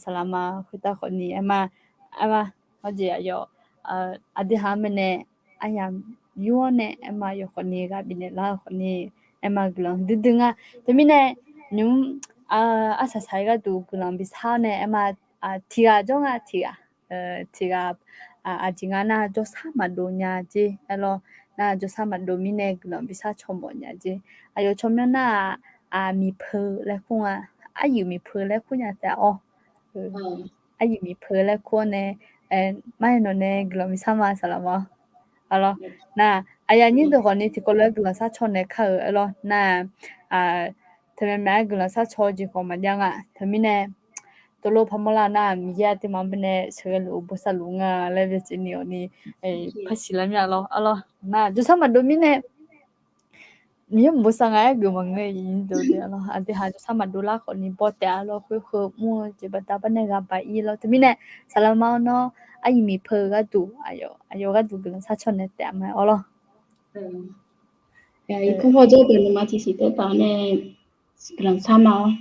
saqlaqma khoertav khawf ni aer ma. Aer ma. Hawrjeq aqyawf aqdui haq-anr baenae aryamq yur-awr nae aer ma, yawqkhawf ni ghaq bifnaeq lar-eu khawf ni aer ma, guiqlanq duidui nga. Teumirnae nymq-mr arsaq saq-aer gharduq guiqlanq bishar-awr nae aer ma. Tiqghaq jawr nga, tiqghaq tiqghaq aqjeq nga nar jawrshar maqdov nya jer aer lawr. Nar jawrshar maqdov mirnae guiqlanq bishar caw mawf nya jer. Aqyawf tsawrmyanr nar-aq, aqmiqpeu laer kur nga, aryuif miqpeu laer kur nya taef-awr. Aryuif miqpeu laer kur-awr nae, mar-aer nawq nae guiqlanq bishar ma saqlaqma. Arlawq, nar aqyuif aqnyir deuq khawf ni tiqkawv lof-aer guiqlanq shar caw naeq kar-euq aer lawr. Nar teumirnae aer guiqlanq shar caw-eu jeq khawf maqjav nga. Teumirnae teulof parmawr lar nar Miqyaer aqduimaf-anr baenae sheuqghae luf-eu bosav luf nga laer byacaevni-awq ni par siqlar mir-a lawr. Arlawq, nar jawrshar maqdov mirnae Miqyaer mq bosav nga-aer geuf maqngeur-ir deuq de arlawq. Aqdui haq jawrshar maqdov lar khawf ni baw taef-a lawr. Khoer heu mr-eu jeq baqda bar nae ghaq baq-ir lawr. Teumirnae saqlaqma-awr nawr aryuif miqpeu gharduq, aqyawf gharduq guiqlanq shar caw naeq taef-a ma-aer arlawq. Irkanr paw jawr deuq nuima tiqsiq taertaq nae guiqlanq shar ma-awr,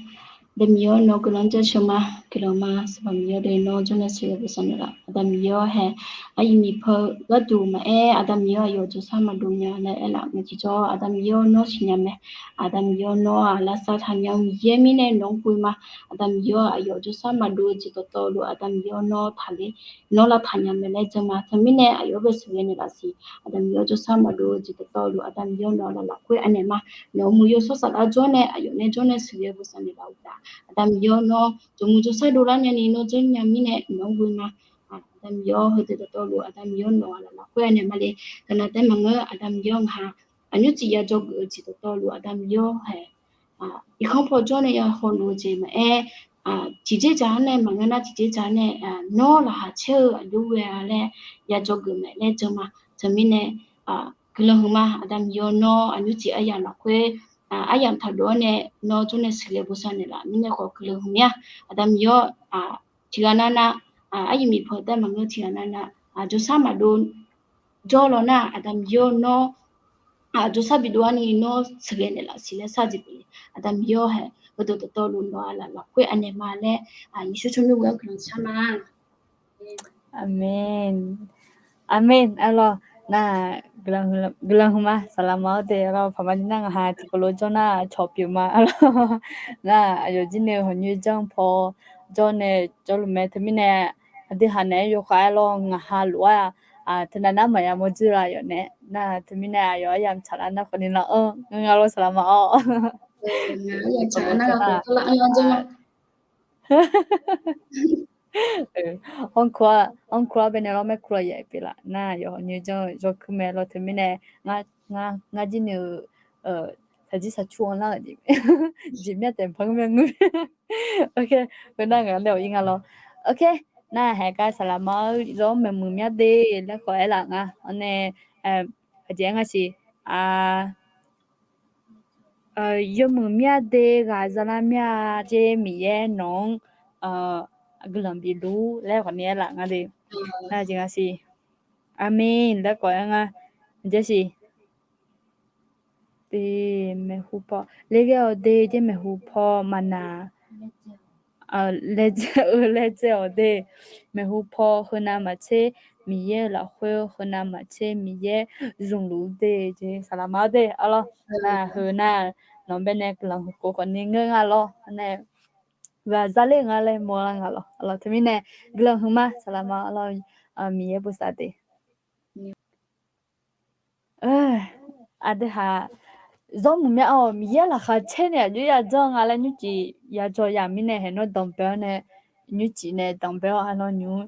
Aqda Miqyaer-awr nawr guiqlanq jaceuq ma. Guiqlanq ma, Sanqpaq Miqyaer deuq nawr jawrnae sheuqghae bosav naeqlaf. Aqda Miqyaer-awr hae, aryuif miqpeu gharduq maqaer, Aqda Miqyaer-awr aqyawf jawrshar maqdov nya laer aerlaf ngae tiqjawr, Aqda Miqyaer-awr nawr siqnya mae. Aqda Miqyaer-awr nawr-aq lavsav taqnya-eu Miqyaer mirnae nawq-anr ghoe ma. Aqda Miqyaer-awr aqyawf jawrshar maqdov-eu jeq dawqtawvluf Aqda Miqyaer-awr nawr taqler, nawr lavtaq nya mae laer jan ma. Teumirnae aqyawf-anr bae sheuqghae naeqlaf siq. Aqda Miqyaer-awr jawrshar maqdov-eu jeq dawqtawvluf Aqda Miqyaer-awr nawq-anr laflaf khoer anaeq ma. Nawq-euq muiq yawshawr saflar jawr nae aqyawf nae jawrnae sheuqghae bosav naeqlaf uqtaf, Aqda Miqyaer-awr nawr jawqmuiq jawrshar dovlar nyani nawr janrnya mirnae nawq-anr ghoe ma. Aqda Miqyaer-awr heudeuq dawqtawvluf Aqda Miqyaer-awr nawq-anr laflaf khoer anaeq ma le. Taqnaq taef maqngeur, Aqda Miqyaer-awr ngaq-anr aqnymr cif ya dzawgeuf-eu jeq dawqtawvluf Aqda Miqyaer-awr hae, irkanr paw jawr nae ya hawluf-eu jeq maqaer, tiqjeq dzaq-anr nae maqngeur nar tiqjeq dzaq-anr nae nawr laqkhaq caer-eu aqjox ghoe-a laer ya dzawgeuf mae laer jan ma. Teumirnae guiqlanq huiqma. Aqda Miqyaer-awr nawr aqnymr cif aryamq lafkhoer aryamq taqdov-awr nae nawr jawrnae sheuqghae bosav naeqlaf mirnae khawf guiqlanq huiqma. Aqda Miqyaer-awr tiqghaq navnav aryuif miqpeu taef maqngeur tiqghaq navnav jawrshar maqdov jawr law nar Aqda Miqyaer-awr nawr jawrshar bidov-ar ni nawr sheuqghae naeqlaf siq laer shar jeq pyeuf-eu. Aqda Miqyaer-awr hae, heudeuq dawqtawvluf nawq-anr laflaf khoer anaeq ma laer Yeqsur tsawrmyanr ghoe-awr guiqlanq shar ma. Aqmeq. Aqmeq. Arlawq, Nar, guiqlanq huiqma saqlaq ma-awr de. Arlawr, paqma jir nar ngaqha tiqkawv lof jawr nar cawq pyeuf ma. Arlawr, nar aqyawf jir nae hawq nyoer janr paw jawr nae jawrluf mae. Teumirnae aqdui haq naeq-aer yawkhav-aer lawr ngaqha lof-aer teunav nar maqya mawr dzoer la yawf nae. Nar teumirnae aqyawf aryamq tsaqlar nar khawfni lar-anr ngeur nga lawr saqlaq ma-awr. Anr kur-ar baenae lawr maer kur-a yaeq pyeuf laf nar yawf hawq nyoer janr-eu yawkuir mae lawr. Teumirnae ngar jir nae-eu saqjir saqcur-anr lar-euq jeq, jeq myav taef par ngeur myav ngeur. Khoernar ngaq nae awq ir nga lawr. Nar haeq gar saqlaq ma-awr zawr maeqmuiq myav de laer khawf aerlaf nga. Awr nae aqjeq-aer nga siq. Yawmuiq myav de ghaq zalar myav jer Miqyaer nawq-anr guiqlanq bif luf laer khawfni aerlaf nga de. Nar jeq nga siq. Aqmeq laer khawf aer nga. Aqjeq siq. Maeqhu paw ler ghae-awq de jer maeqhu paw maqnaq laer dzae-awq de. Maeqhu paw heunav maqtser Miqyaer-euq lafkhoer heunav maqtser Miqyaer zmqluf-eu de jeq saqlaq ma-awr de. Arlawr, nar heu nar nawq-anr baenae guiqlanq huiq khof khawfni ngeur nga lawr. Nar ghaq zaler nga laer mawrlar nga lawr. Arlawr, teumirnae guiqlanq huiqma saqlaq ma. Arlawr, Miqyaer bosav de. Aqdui haq zawr muiq myav-awq. Miqyaer laqkhaq caer naeq aqjox yajanr nga laer nymrcif yajawr yamq mirnae haeq nawr danqbae-awr nae nymrcif nae danqbae-awr arlawr nymr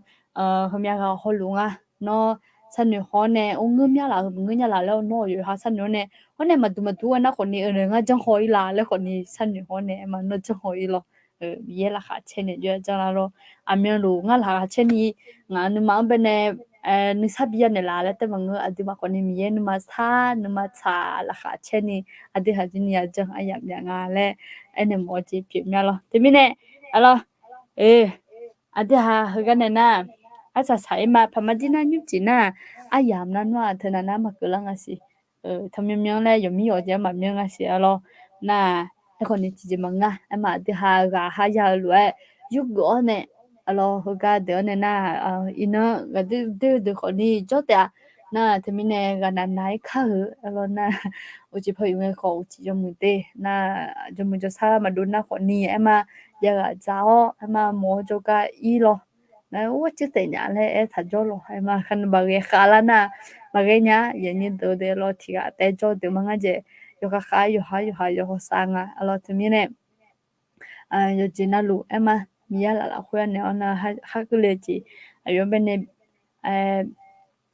heumyav ghaq hawluf nga. Nawr sharnoeq haw-awr nae or ngeur myav laf-eu maqngeur nya laf laer nawr-awq yawqha sharnoeq-awr nae hawr nae maqduq maqdur ghae nar khawfni oeq nae ngar janr haw-ir la laer khawfni sharnoeq haw-awr nae aerma nawr janr haw-ir lawr. Miqyaer laqkhaq caer naeq aqjox yajanr lar lawr. Aqmyanluf ngar laqkhaq caer ni ngaq nuima-anr baenae nuisar bi ya naeqlaf laer taef maqngeur. Aqduimaf khawfni Miqyaer nuima sar nuima tsaq laqkhaq caer ni aqdui haq jir ni yajanr aryamq myaq nga laer aernaeq mawf-eu jeq pyeuf myav lawr. Teumirnae arlawr, aqdui haq heugar nae nar arsaq saq-ir ma. Paqma jir nar nymrcif nar aryamq nar nawr-aq teunav nar maqkeuv lar nga siq. Tanqmyanmyan laer yawqmir yawq jeq-aer maqmyan nga siq arlawr. Nar aerkhawfni tiqjeq maqngeur-a. Aerma aqdui haq ghaq haya-eu lof-aer yurgeuf-awr nae arlawr heugar deuq-awr nae nar iqnan ghaqdoer doer-eu deuq khawfni jawr taef-a. Nar teumirnae ghaqnav nav-ir kar-eu arlawr nar uqcif paw yuf ngae khawf uqcif yawmuiq de. Nar jawrmuiq jawrsar maqdov nar khawfni aerma jav ghaq dzaq-awr aerma mawq-awr jawrgar ir lawr. Nar ur-ar cuir taef nya laer aer taq jawr lawq. Aerma kharni maqghae khav lar nar maqghae nya. Yaeqnyir deuq de lawr tiq ghaq taef jawr deuq ma ngar jeq yawkhav khav yawqha yawqha yawqhaw sav nga arlawr. Teumirnae yawqjeq navluf aerma Miqyaer laf lafkhoer-anr naeq-awr nar khar keuvle jeq aqyawf baenae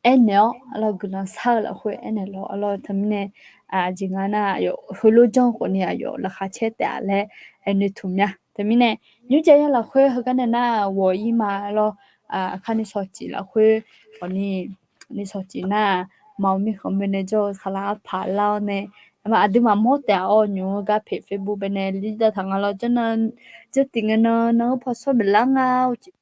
aernaeq-awr arlawr guiqlanq shar-eu lafkhoer aernaeq lawq arlawr. Teumirnae aqjeq nga nar aqyawf heulof janr khawfni aqyawf laqkhaq caer taef-a laer aernoeq tmq mya. Teumirnae nymrjav ya lafkhoer heugar nae nar ghawq-ir ma arlawr. Aqkar nuishawq cif lafkhoer khawfni nuishawq cif nar maqmir khanq baenae jawr-eu saqlaq arpaq lar-awr nae aerma aqduimaf mawr taef-a. Awr nymr-eu gar paq Facebook baenae lirdav taq nga lawr. Jawrnan jawr tiq ngae nan nan-anr paw sawr maeqlar nga uqcif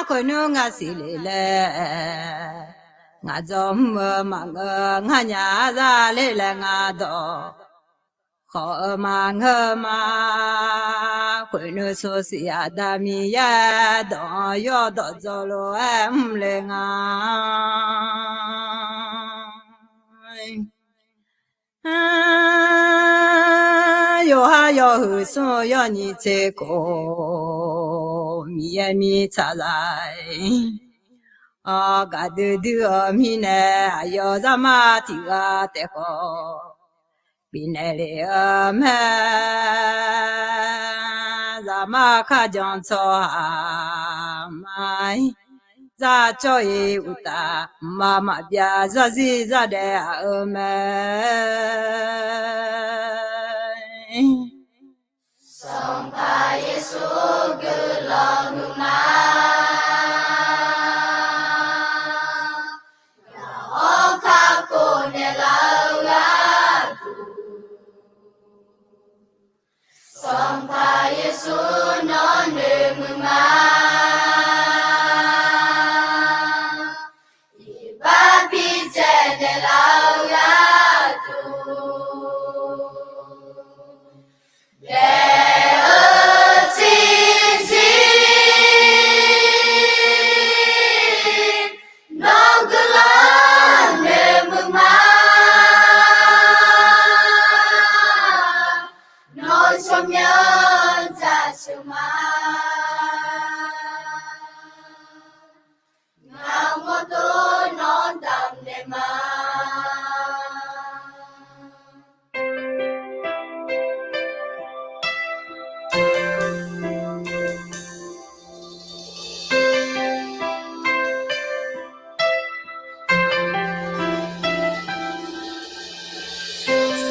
Khoernmr ngaq siqle laer ngaq dzawr mr-eu maqngeur, ngaq nya zale laer ngaq dawq khawf-eu maqngeur ma. Khoernmr sawr siq Aqda Miqyaer dawq-anr yawdawq dzawr lof-aer mrle nga. Yawqha yawhuiq smr-eu yawnyiq tser khof, Miqyaer mirtsaq zaq-aer gaqdui dui-eu mirnae, aqyawf zaqmar tiq ghaq taef khawf bifnaeq lef-eu mae. Zaqmar kharjan tsawrhaq ma-ir, zar cawv-ir uqtaf, mqmaq maqbyav zarzir zardaef aq-eu mae. Sanqpaq Yeqsur guiqlanq huiqma. Gaq-awr kakhof naeqlaf-eu gharduq, Sanqpaq Yeqsur nawr noeqmuiq ma. Iqbax bicaev naeqlaf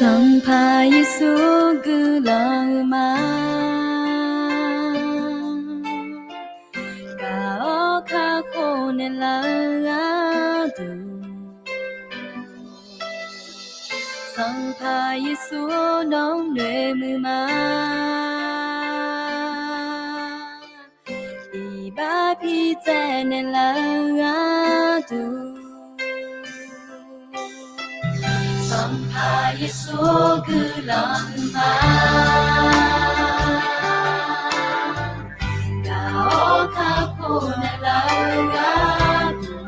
Sanqpaq Yeqsur guiqlanq-eu ma. Gaq-awr kakhof naeqlaf-eu gharduq, Sanqpaq Yeqsur nawq-anr noeqmuiq ma. Iqbax pi tsaev naeqlaf-eu gharduq, Sanqpaq Yeqsur guiqlanq-eu ma. Gaq-awr kakhof naeqlaf-eu gharduq,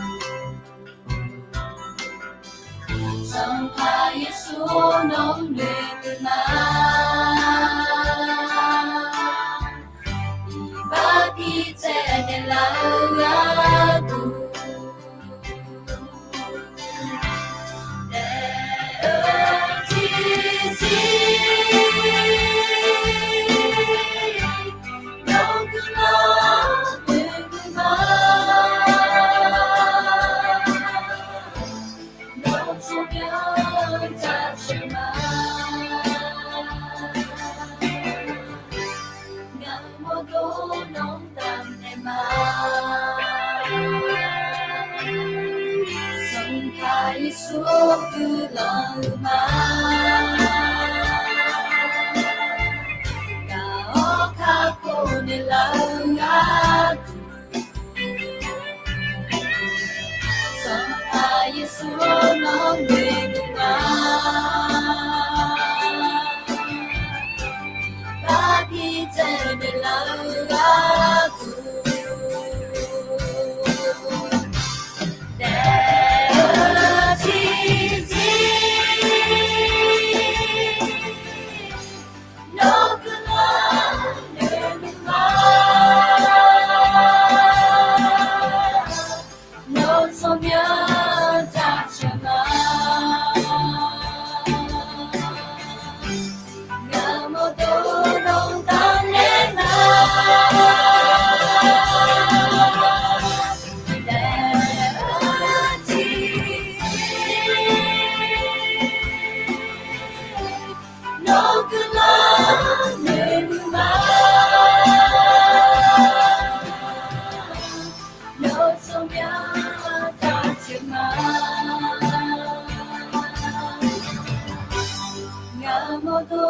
Sanqpaq Yeqsur nawq-anr noeqmuiq ma. Iqbax pi tsaev naeqlaf-eu gharduq, daef-eu tiqzir nawr guiqlanq noeqmuiq ma. Nawr tsawrmyanr jaceuq ma. Ngaq mawrdo nawq-anr damnaeq ma. Sanqpaq Yeqsur guiqlanq-eu ma. Gaq-awr kakhof naeqlaf-eu gharduq, Sanqpaq Yeqsur nawq-anr noeqmuiq ma. Iqbax pi tsaev naeqlaf-eu gharduq, daef-eu tiqzir nawr guiqlanq noeqmuiq ma. Nawr tsawrmyanr jaceuq ma. Ngaq mawrdo nawq-anr damnaeq ma. Daef-eu tiqzir nawr guiqlanq noeqmuiq ma. Nawr tsawrmyanr jaceuq ma. Ngaq mawrdo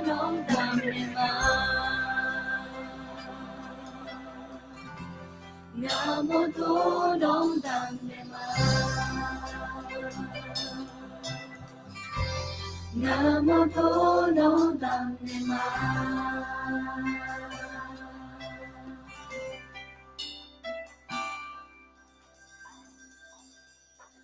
nawq-anr damnaeq ma. Ngaq mawrdo nawq-anr damnaeq ma. Ngaq mawrdo nawq-anr damnaeq ma.